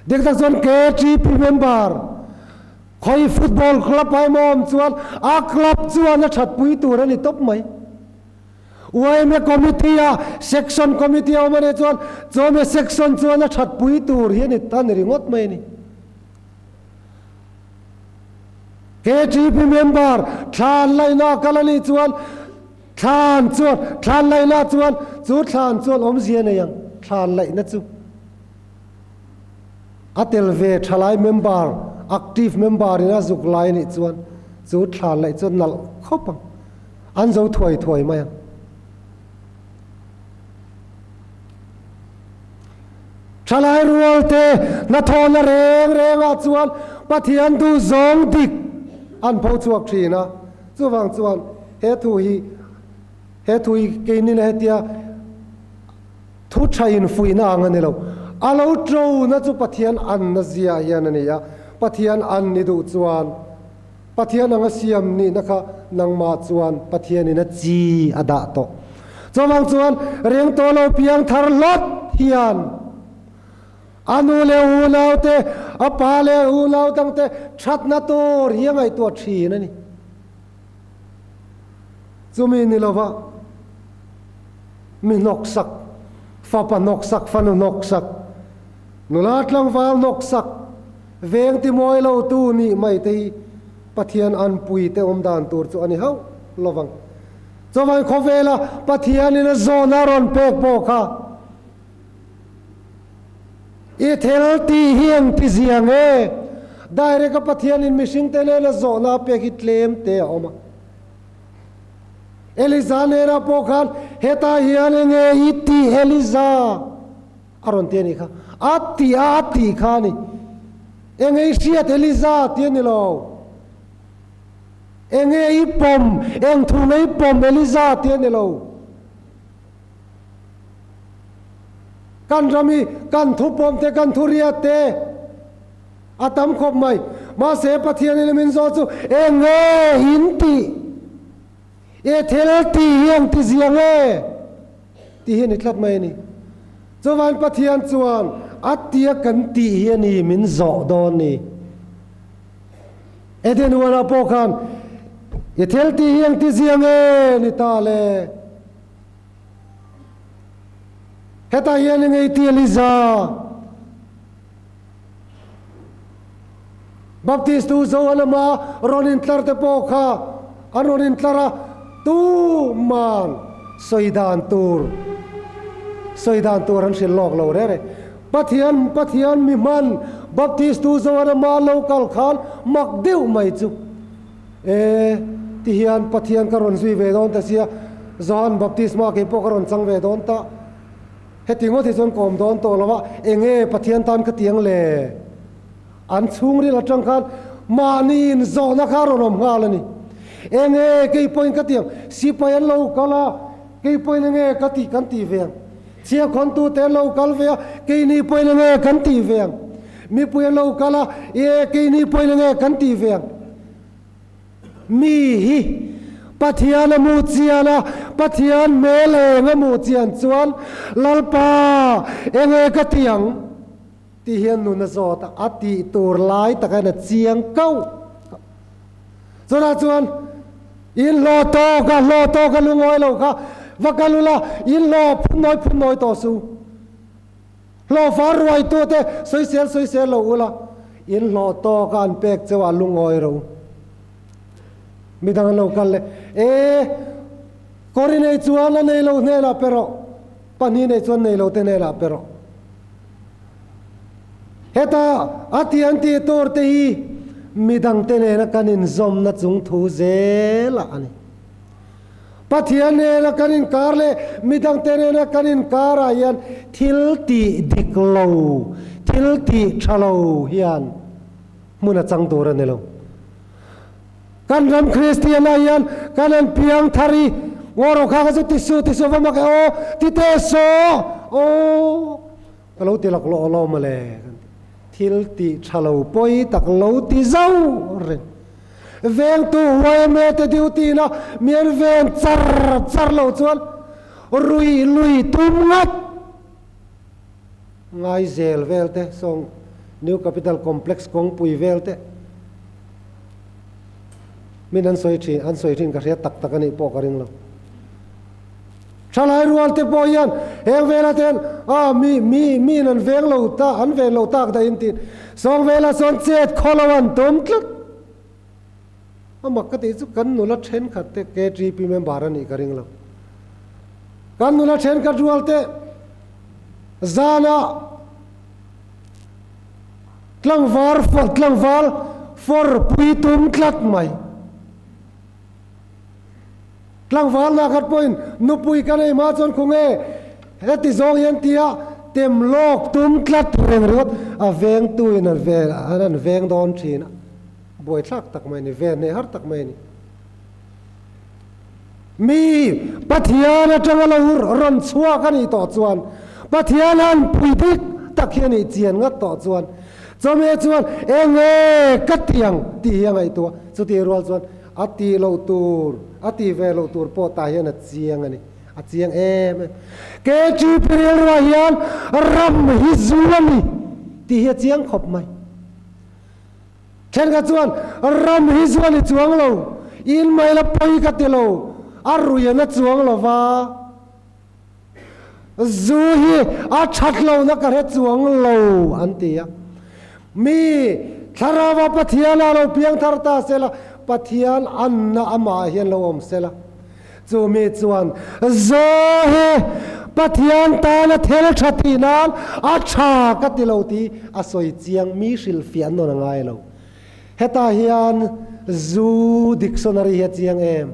dik tak chuan KTP member Khawi football club a emaw awm chuan a club chuan a thatpui tur a ni tawp mai. Yma committee a section committee a awm a nih chuan chawhmeh section chuan a thatpui tur hi a ni a ni ringawt mai a ni. KTP member thlan laihna a kal a nih chuan thlan chuan thlan laihna chuan chu thlan chuan awmzia nei ang thlan laihna chu. A tel ve thalai member, active member in a zuk lai anih chuan chu thla laih chu nalh khawp ang. An zo thuai thuai mai ang. Thalai rual te hnathawhna reng reng ah chuan Pathian duh zawng dik an pho chhuak thin a. Chuvang chuan he thu hi he thu hi keinin hetia Thu tha in fuihna ang a ni lo. A lo ṭona chu Pathian anna zia hian a ni a, Pathian an ni duh chuan Pathian anga siam nihna kha nangmah chuan Pathianin a chi a dah tawh. Chuvang chuan ring tawh lo piang thar hlawt hian a nu leh unau te, a pa leh unau dangte thatna tur hi a ngaihtuah thin a ni. Chumi ni lova mi hnawksak, fapa hnawksak, fanu hnawksak, nula tlangval hnawksak, veng ti mawi lo tu nih mai te hi Pathian anpui te awm dan tur chu a ni hauh lovang. Chuvang khawvela Pathianin a zawhna a rawn pek pawh kha i thil tih hi eng ti zia nge? Direct a Pathianin mihring te nena zawhna a pek hi tlem te a awm a. Eliza nena pawh khan hetah hian enge i tih Eliza? A rawn ti a nih kha. A tih a a tih kha a ni. Enge i hriat Eliza? Ti a ni lo. Enge i pawm, eng thu nge i pawm Eliza? Ti a ni lo. Kan ram hi kan thu pawm te, kan thu riat te a tam khawp mai. Mahse Pathian in min zawh chu enge in tih? I thil tih hi ang ti zia nge? Tih hi a ni tlat mai a ni. Chuvan Pathian chuan a tia kan tih hi a ni min zawh dawn ni. Eden huanah pawh khan i thil tih hi ang ti zia nge ni ta le? Hetah hian i ngei ti Eliza. Baptist tu zo alama rawn intlar te pawh kha an rawn intlar a, tuman sawi dan tur sawi dan tur an hrilh lawk lo rere. Pathian Pathian mi hman Baptist tu zo alama lo kal khan mak deuh mai chu e ti hian Pathian ka rawn zui ve dawn ta sia, Johan Baptisma kei pawh ka rawn chang ve dawn ta. Heti ngawt hi chuan kawm dawn tawh lo a, enge Pathian tan ka tiang le? An chhungril atang khan mahni in zawhna kha a rawn awm nghal a ni. Enge kei pawhin ka tiang, sipai an lo kal a, kei pawhin enge ka tih kan tih ve ang. Chhiahkhawntute an lo kal ve a, keini pawhin enge kan tih ve ang. Mipui an lo kal a, e keini pawhin enge kan tih ve ang. Mi hi Pathian a hmuh chian a, Pathian hmel eng a hmuh chian chuan, Lalpa, enge ka ti ang? Tih hian nun a zawt a, a tih tur lai tak hian a chiang kau. Chutah chuan, In hlawh tawk a, hlawh tawk a lungawi lo kha, va kal ula, in hlawh phun nawi phun nawi tawh su. Hlawhfa ruaitute sawisel sawisel lo ula, in hlawh tawk a an pek cheu a lungawi ro. Midang an lo kal leh, E, kawr i nei chuan a nei lo hnenah pe rawh, pahnih nei chuan nei lo te hnenah pe rawh. Heta a ti an tih tur te hi midangte nena kan inzawmna chung thu zelah a ni. Pathian nena kan inkar leh midangte nena kan inkarah hian thil tih dik lo, thil tih tha lo hian hmun a chang tur a ni lo. Kan ram Kristianah hian kan han piang thar i, Ngaw rawh kha ka chu ti su, ti su va mak e aw, ti teh saw aw, ka lo ti lak lawh lawm mawle kan ti. Thil tih tha lo pawi tak lo ti zauh reng. Vengtu yma te duty na mi an ven char char lo chuan rui lui tum ngat ngai zel vel te sawng New Capital Complex kawngpui vel te min an sawi thin an sawi thin ka hria tak tak a nih pawh ka ring lo. Thalai rual te pawh hian heng vela te hian a mi mi miin an veng lo ta an ven lo tak dahin tiin sawng vela chuan chet khaw lo an tum tlat. A mak ka tih chu kan nula thenkhat te KTP member a nih ka ring lo. Kan nula thenkhat rual te zanah tlangval tlangval fawr pui tum tlat mai. Tlangval nak khat pawhin nupui ka nei hma chuan khu nge heti zawng hian tia tem lawk tum tlat reng ringawt a vengtuin an ven an an veng dawn thin a, buaithlak tak mai a ni, ven nei har tak mai a ni. Mi Pathian atanga lo rawn chhuak a nih tawh chuan Pathian han pui dik tak hi a nih chian ngat tawh chuan chawhmeh chuan enge ka ti ang tih hi a ngaihtuah. Chutih rual chuan a tih loh tur, a tih ve loh tur pawh tah hian a chiang a ni. A chiang em em. KGP rilruah hian ram hi zu a ni tih hi a chiang khawp mai. Thenkhat chuan ram hi zu a ni chuang lo, in mai la pawi ka ti lo, a rui an a chuang lo va, zu hi a that lohna ka hre chuang lo an ti a. Mi thlarauva Pathian a lo piang thar ta sela, Pathian anna amah ah hian lo awm sela. Chu mi chuan, Zaw hi Pathian tana thil tha tih nan a tha ka ti lo tih a sawi chiang mi hrilhfiah an nawn a ngai lo. Hetah hian zu dictionary hi a chiang em?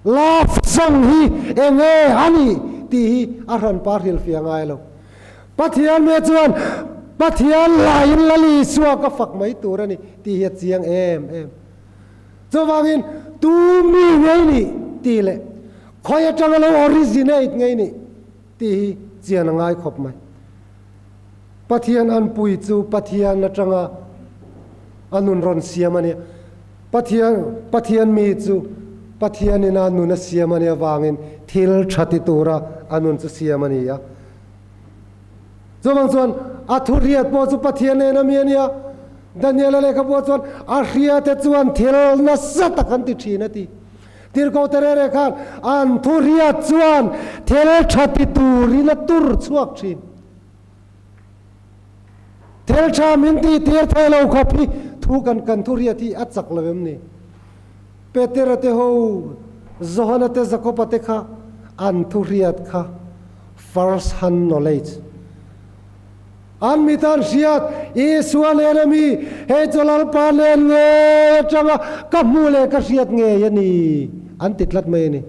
Love song hi eng nge a nih tih hi a hranpa hrilhfiah a ngai lo. Pathian mi chuan Pathian laiin Lal Isua ka fak mai tur a ni tih hi a chiang em em. Chuvangin tu mi ngei nih tih leh khawi atanga lo originate ngei nih tih hi chian a ngai khawp mai. Pathian anpui chu Pathian atanga a nun rawn siam a nia. Pathian Pathian mi chu Pathianin a nun a siam a nih avangin thil tha ti tura a nun chu siam a ni a. Chuvang chuan a thuriat pawh chu Pathian nen a mi a nia. Daniela lehkhabuah chuan a hriate chuan thil nasa tak an ti thin a ti. Tirhkoh te rere khan an thuriat chuan thil tha ti turin a tur chhuak thin. Thil tha min tih tir thei lo khawp hi thu kan kan thuriat hi a chak lo em ni? Petera te ho, Johana te, Jakoba te kha an thuriat kha first hand knowledge. An mi tan hriat, Isua nen a mi, hei chu Lalpa nen ngei atanga ka hmuh leh ka hriat ngei a ni, an ti tlat mai a ni.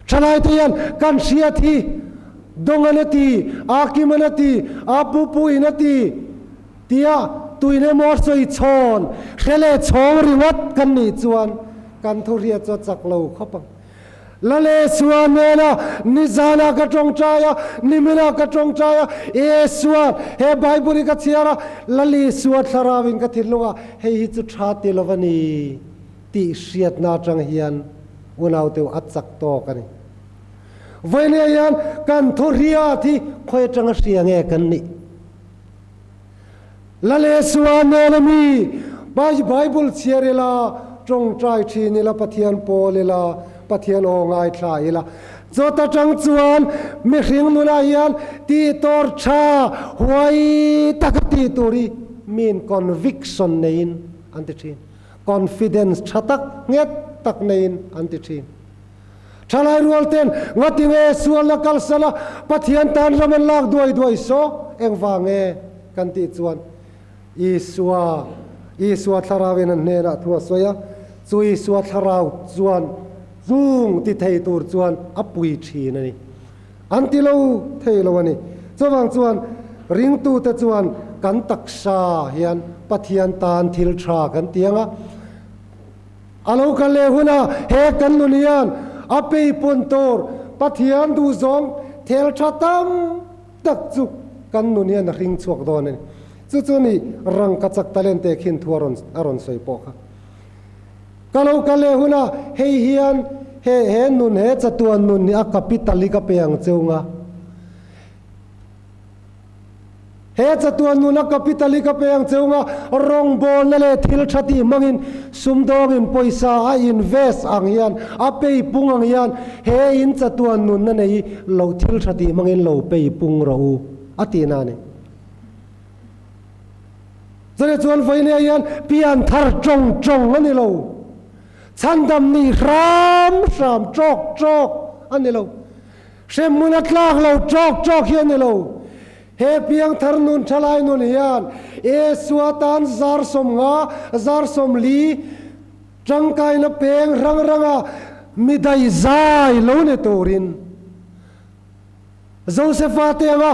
Thalai te hian kan hriat hi Dawng an a ti, Akim an a ti, Apu Pu in a ti tia tuin emaw a sawi chhawn, hre leh chhawng ringawt kan nih chuan kan thu hriat chu a chak lo khawp ang. Lalesua nena nizanah ka tawngtai a, niminah ka tawngtai a, Isua he Bible hi ka chhiar a, Lalisua thlarauin ka thinlung a, hei hi chu tha ti lo a ni tih hriatna atang hian unauteu a chak tawk a ni. Vawinia hian kan thu hriat hi khawi atanga hria nge kan nih? Lalesua nena mi Bible chhiar ila, tawngtai thin ila, Pathian pawl ila, Pathian aw ngaithla ila. Chawt atang chuan mihring nunah hian tih tur tha huai taka tih tur hi miin conviction neiin an ti thin. Confidence tha tak nghet tak neiin an ti thin. Thalai rual ten ngati nge sualna kalsana Pathian tan ram an lak duai duai saw engvang nge kan tih chuan Isua Isua thlarauin an hnenah thu a sawi a, chu Isua thlarau chuan chung ti thei tur chuan a pui thin a ni. An ti lo thei lo a ni. Chuvang chuan ringtute chuan kan taksa hian Pathian tan thil tha kan ti ang a, A lo kal leh hunah he kan nun hian a peipun tur Pathian duhzawng thel tha tam tak chu kan nun hian a hring chhuak dawn a ni. Chu chu ni rangka chak talent te khin thu a rawn a rawn sawi pawh kha. Ka lo kal leh hunah hei hian he he nun he chatuan nun hi a capital hi ka pe ang cheu nga. He chatuan nuna capital hi ka pe ang cheu nga, rawngbawlna leh thil tha tih hmangin sumdawngin pawisa a invest ang hian, a pei pung ang hian he in chatuan nunna nei hi lo thil tha tih hmangin lo pei pung rawh u, a tih na a ni. Chutah chuan vawinia hian pianthar tawng tawng a ni lo, chhandam nih hram hram tawk tawk a ni lo. Hremhmun a tlak lo tawk tawk hi a ni lo. He piangthar nun thalai nun hian Isua tan zar 50, zar 40 tangkaina peng rang ranga mi daihzai lo ni turin Josefa te anga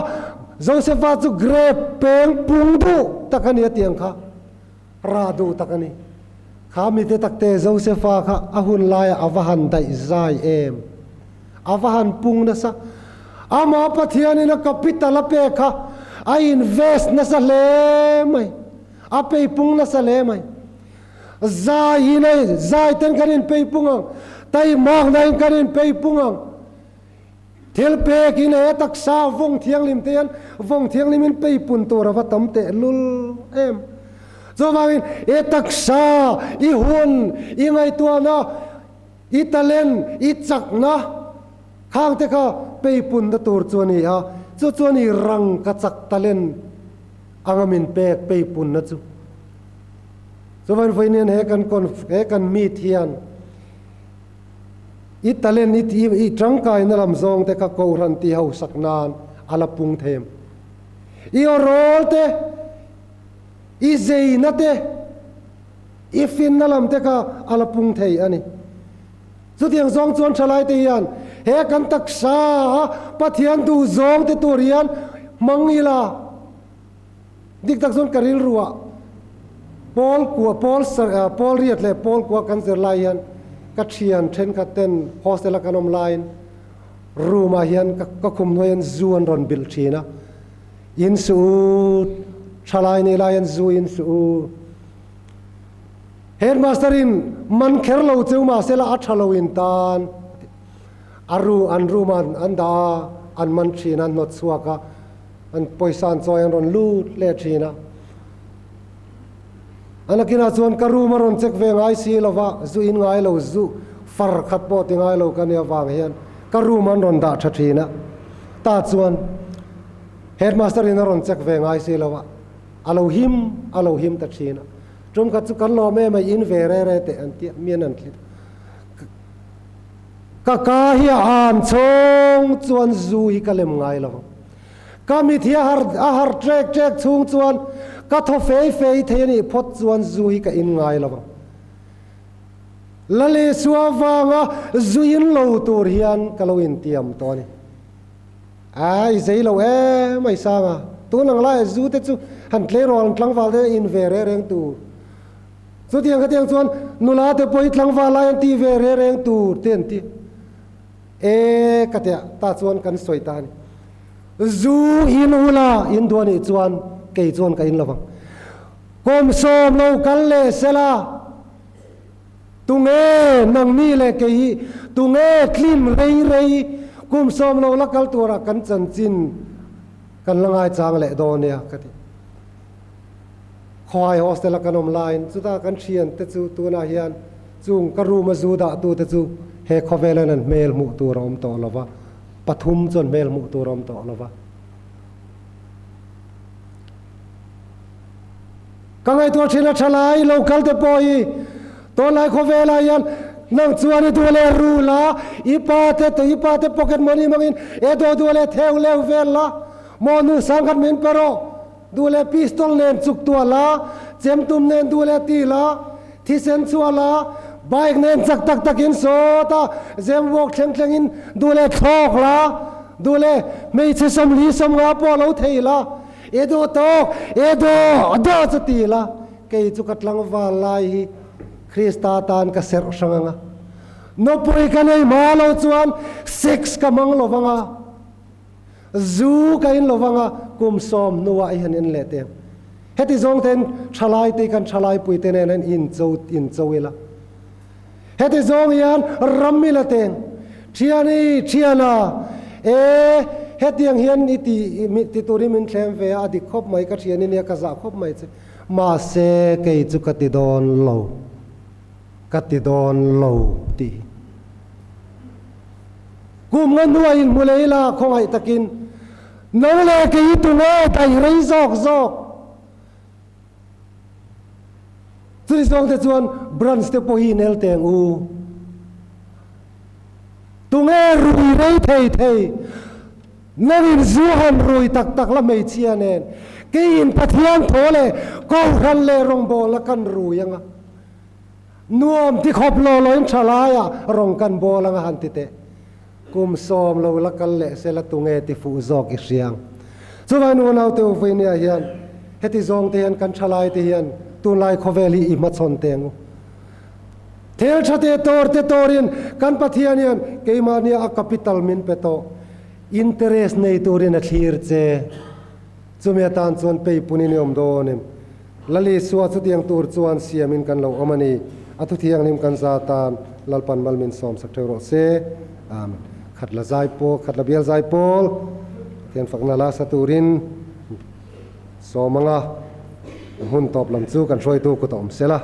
Josefa chu grape peng pung duh tak a ni a tiang kha ra duh tak a ni. Kha mite takte Josefa kha a hun laiah a va han daihzai em? A va han pung nasa. Amah Pathianin a capital a pek kha a invest nasa hle mai, a peipung nasa hle mai. Zai in a zai ten kan in peipung ang, taimakna in kan in peipung ang. Thil pek in he taksa vawng thianghlim te hian vawng thianghlim in peipun tur a va tam teh lul em. Chuvangin i taksa, i hun, i ngaihtuahna, I talent, i chakna khang te kha peipunna tur chu a ni a, chu chuan i rangka chak talent anga min pek peipunna chu. Chuvan vawiin he kan conf, he kan meet hian i talent, i i tangkaina lam zawng te kha kohhran ti hausak nan a la pung thei em? I awrawl te, i zeina te, I finna lam te kha a la pung thei a ni. Chutiang zawng chuan thalaite hian he kan taksa a Pathian duh zawng te tur hian hmang ila. Dik tak chuan ka rilruah Paul kua Paul Paul riat leh Paul kua kan zir lai hian ka thian thenkhat ten hostel a kan awm laiin room ah hian ka khum hnuai hian zu an rawn bilh thin a. In suh u, thalai nei lai an zu in suh u. Headmaster in man kher lo cheu mahsela a tha lo in tan a ru an room ah an dah a, an man thin a, an hnawt chhuak a, an pawisa an chawi an rawn lut leh thin a. A nakinah chuan ka room a rawn check ve ngai si lova, zu in ngai lo, zu far khat pawh ti ngai lo ka nia vang hian ka room an rawn dah tha thin a. Tah chuan headmaster in a rawn check ve ngai si lova, a lo him a lo him ta thin a. Tum khat chu kan lawm em a, in ve re re teh an tia, mian an thlit. Ka ka hi a an chhawng chuan zu hi ka lem ngai lo. Ka mit hi a har a har trek trek chhung chuan ka thaw fei fei thei a nih phawt chuan zu hi ka in ngai lo ang. Lalisua vanga zu in lo tur hian ka lo intiam tawh a ni. Ai zei lo em mai sang a, tun ang laiah zu te chu han tleirawl an tlangval te in ve reng reng tur. Chutiang khatiang chuan nula te pawh hi tlangval lai an ti ve reng reng tur te an ti. E ka tia ta chuan kan sawi ta a ni. Zu in ula in duh a nih chuan kei chuan ka in lo vang. Kawmsawm lo kal leh sela tunge nangni leh kei hi tunge tlim rei rei kumsawm lo la kal tura kan chanchin kan la ngaichang leh dawn nia ka ti. Khawhai hostel a kan awm laiin chutah kan thiante chu tunah hian Chung ka room a zu dah tu te chu he khawvel hian an hmel hmuh tur a awm tawh lo va, pathum chuan hmel hmuh tur a awm tawh lo va. Ka ngaihtuah thin a tha lai lo kal te pawh hi tunlai khawvel ah hian nang chuan i duh leh ru la, i pa te i pa te pocket money hmangin e dawh duh leh theu leu vel la, maw nu sangkhat min pe rawh. Duh leh pistol nen chuk tuah la, chem tum nen duh leh ti la, thisen chhuah la, bike nen chak tak takin sawt a, zem walk thleng thlengin duh leh thlawk la, duh leh hmeichhe sawmli sawmnga pawh lo thei la, i duh tawk, i duh duh chu ti la, kei chu ka tlangval lai hi Krista tan ka serh hrang anga, nupui ka nei hma lo chuan sex ka hmang lo vang a. Zu ka in lo vanga kum sawm hnuah i han en leh teh ang. Heti zawng ten thalai te kan thalai pui te nen an in cho in cho ila. Heti zawng hian ram ila teng. Thiani thiana e hetiang hian i ti ti turin min thlem ve a, a dik khawp mai ka thian i nia ka zah khawp mai che. Mahse kei chu ka ti dawn lo. Ka ti dawn lo tih hi. Kum nga hnuah in hmu leh ila khawngaih takin no leh kei i tunge daih rei zawk zawk. Chumi zawng te chuan branch te pawh hi inel teng u. Tunge rui rei thei thei nangin zu han rui tak tak la hmeichhia nen keiin Pathian thaw leh Kohhran leh rawngbawlna kan rui anga. Nuam ti khawp lo loin tha laiah rawng kan bawl anga han ti teh. Kum sawm lo la kal leh se la tunge ti fuh zawk i hriang. Chuvai nu naute u Vuinia hian heti zawng te hian kan tha lai te hian tunlai khawvel hi i hmachhawn teng u. Thil tha te tor te torin kan Pathian hian keimahnia a capital min pe tawh. Interest nei turin a thlir che. Chumi atan chuan peipunin i awm dawn em? Lal Isua chutiang tur chuan siamin kan lo awm a ni. A thuthianghlim kan za tan Lalpan mal min sawmsak theuh rawh se. Amen. Khatla zai pawl, khatla bial zai pawl, Pathian fakna la sa turin sawm anga hun tawp lam chu kan hruaitu kut a awm sela.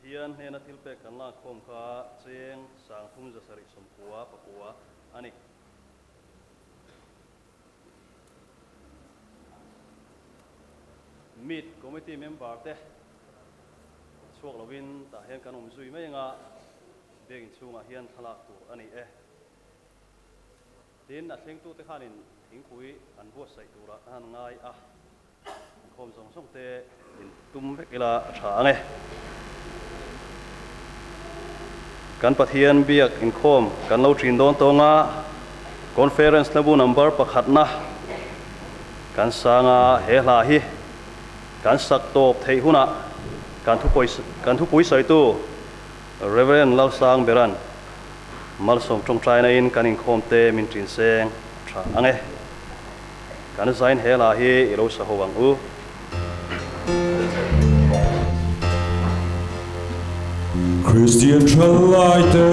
Pathian hnena thil pek kan lak khawm kha cheng sangthum zasarih sawmkua pakua a ni. Meet committee member te chhuak lovin tah hian kan awm zui mai anga biakin chhungah hian thlalak tur a ni e. Tin, a thlengtute khanin thingpui an buatsaih turah ka han ngai a, inkhawm zawng zawng te in tum vek ila a tha ang e. Kan Pathian biak inkhawm kan lo thin dawn tawng a, Conference hlabu number pakhatna kan sang a, he hla hi kan sak tawp theih hunah kan thupui kan thupui sawitu Rev. Lalsang Beran Malsawm tawngtaina in kan inkhawm te min ṭin seng a ṭha ang e. Kan zain he hla hi i lo sa ho ang u. Kristian thalai te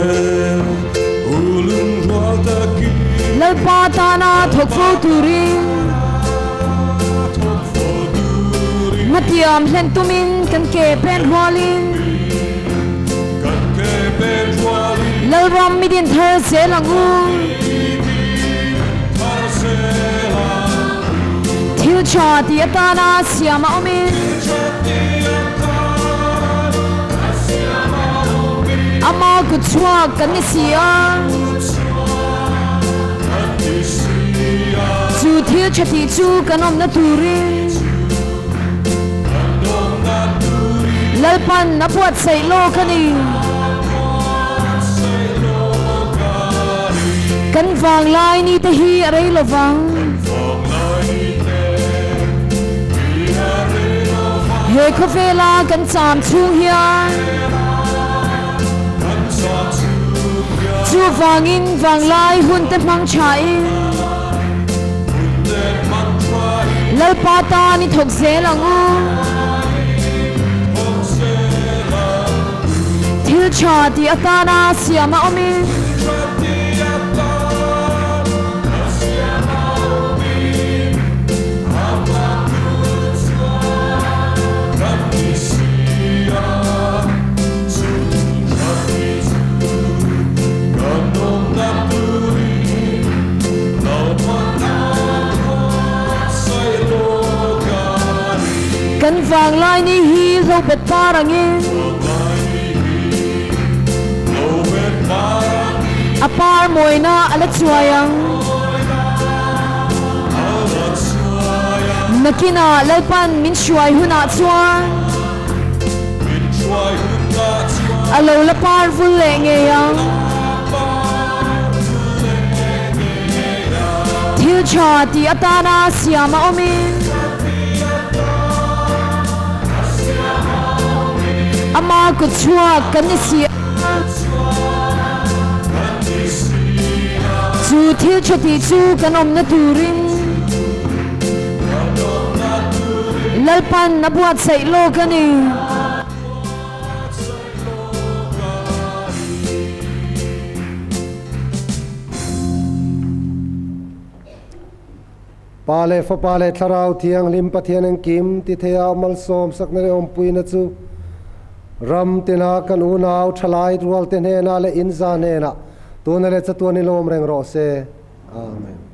u lungrual takin. Lalpa tana thawk fo turin. Hmatiam hlen tumin kan ke pen rualin. Lalram midin thar zel ang u. Thil tha ti atana siam a awmin. Ama kut chhuak kan ni si a. Chu thil tha tih chu kan awmna turin. Lalpan a buatsaih lawk a ni. Kan vanglai ni te hi a rei lovang. He khawvela kan cham chhung hian chuvangin vanglai hun te hmang thain Lalpa tan i thawk zel ang u. Thil tha tih atana siam a awmin. Kan vanglai ni hi hlobet par angin A par mawina a la chuai ang. Nakinah Lalpan min hruai hunah chuan A lo la par vul leh ngei ang. Thil tha tih atana siam a awmin Ama kut chhuak kan ni si a. Chu thil tha tih chu kan awmna turin Lalpan a buatsaih lawk a ni. Pa leh Fapa leh Thlarau Thianghlim Pathian engkim ti theia malsawm sakna leh awmpuina chu ram tina kan unau thalai rualte hnenah leh inza hnenah tuna leh chatuan i lawm reng rawh se. Amen.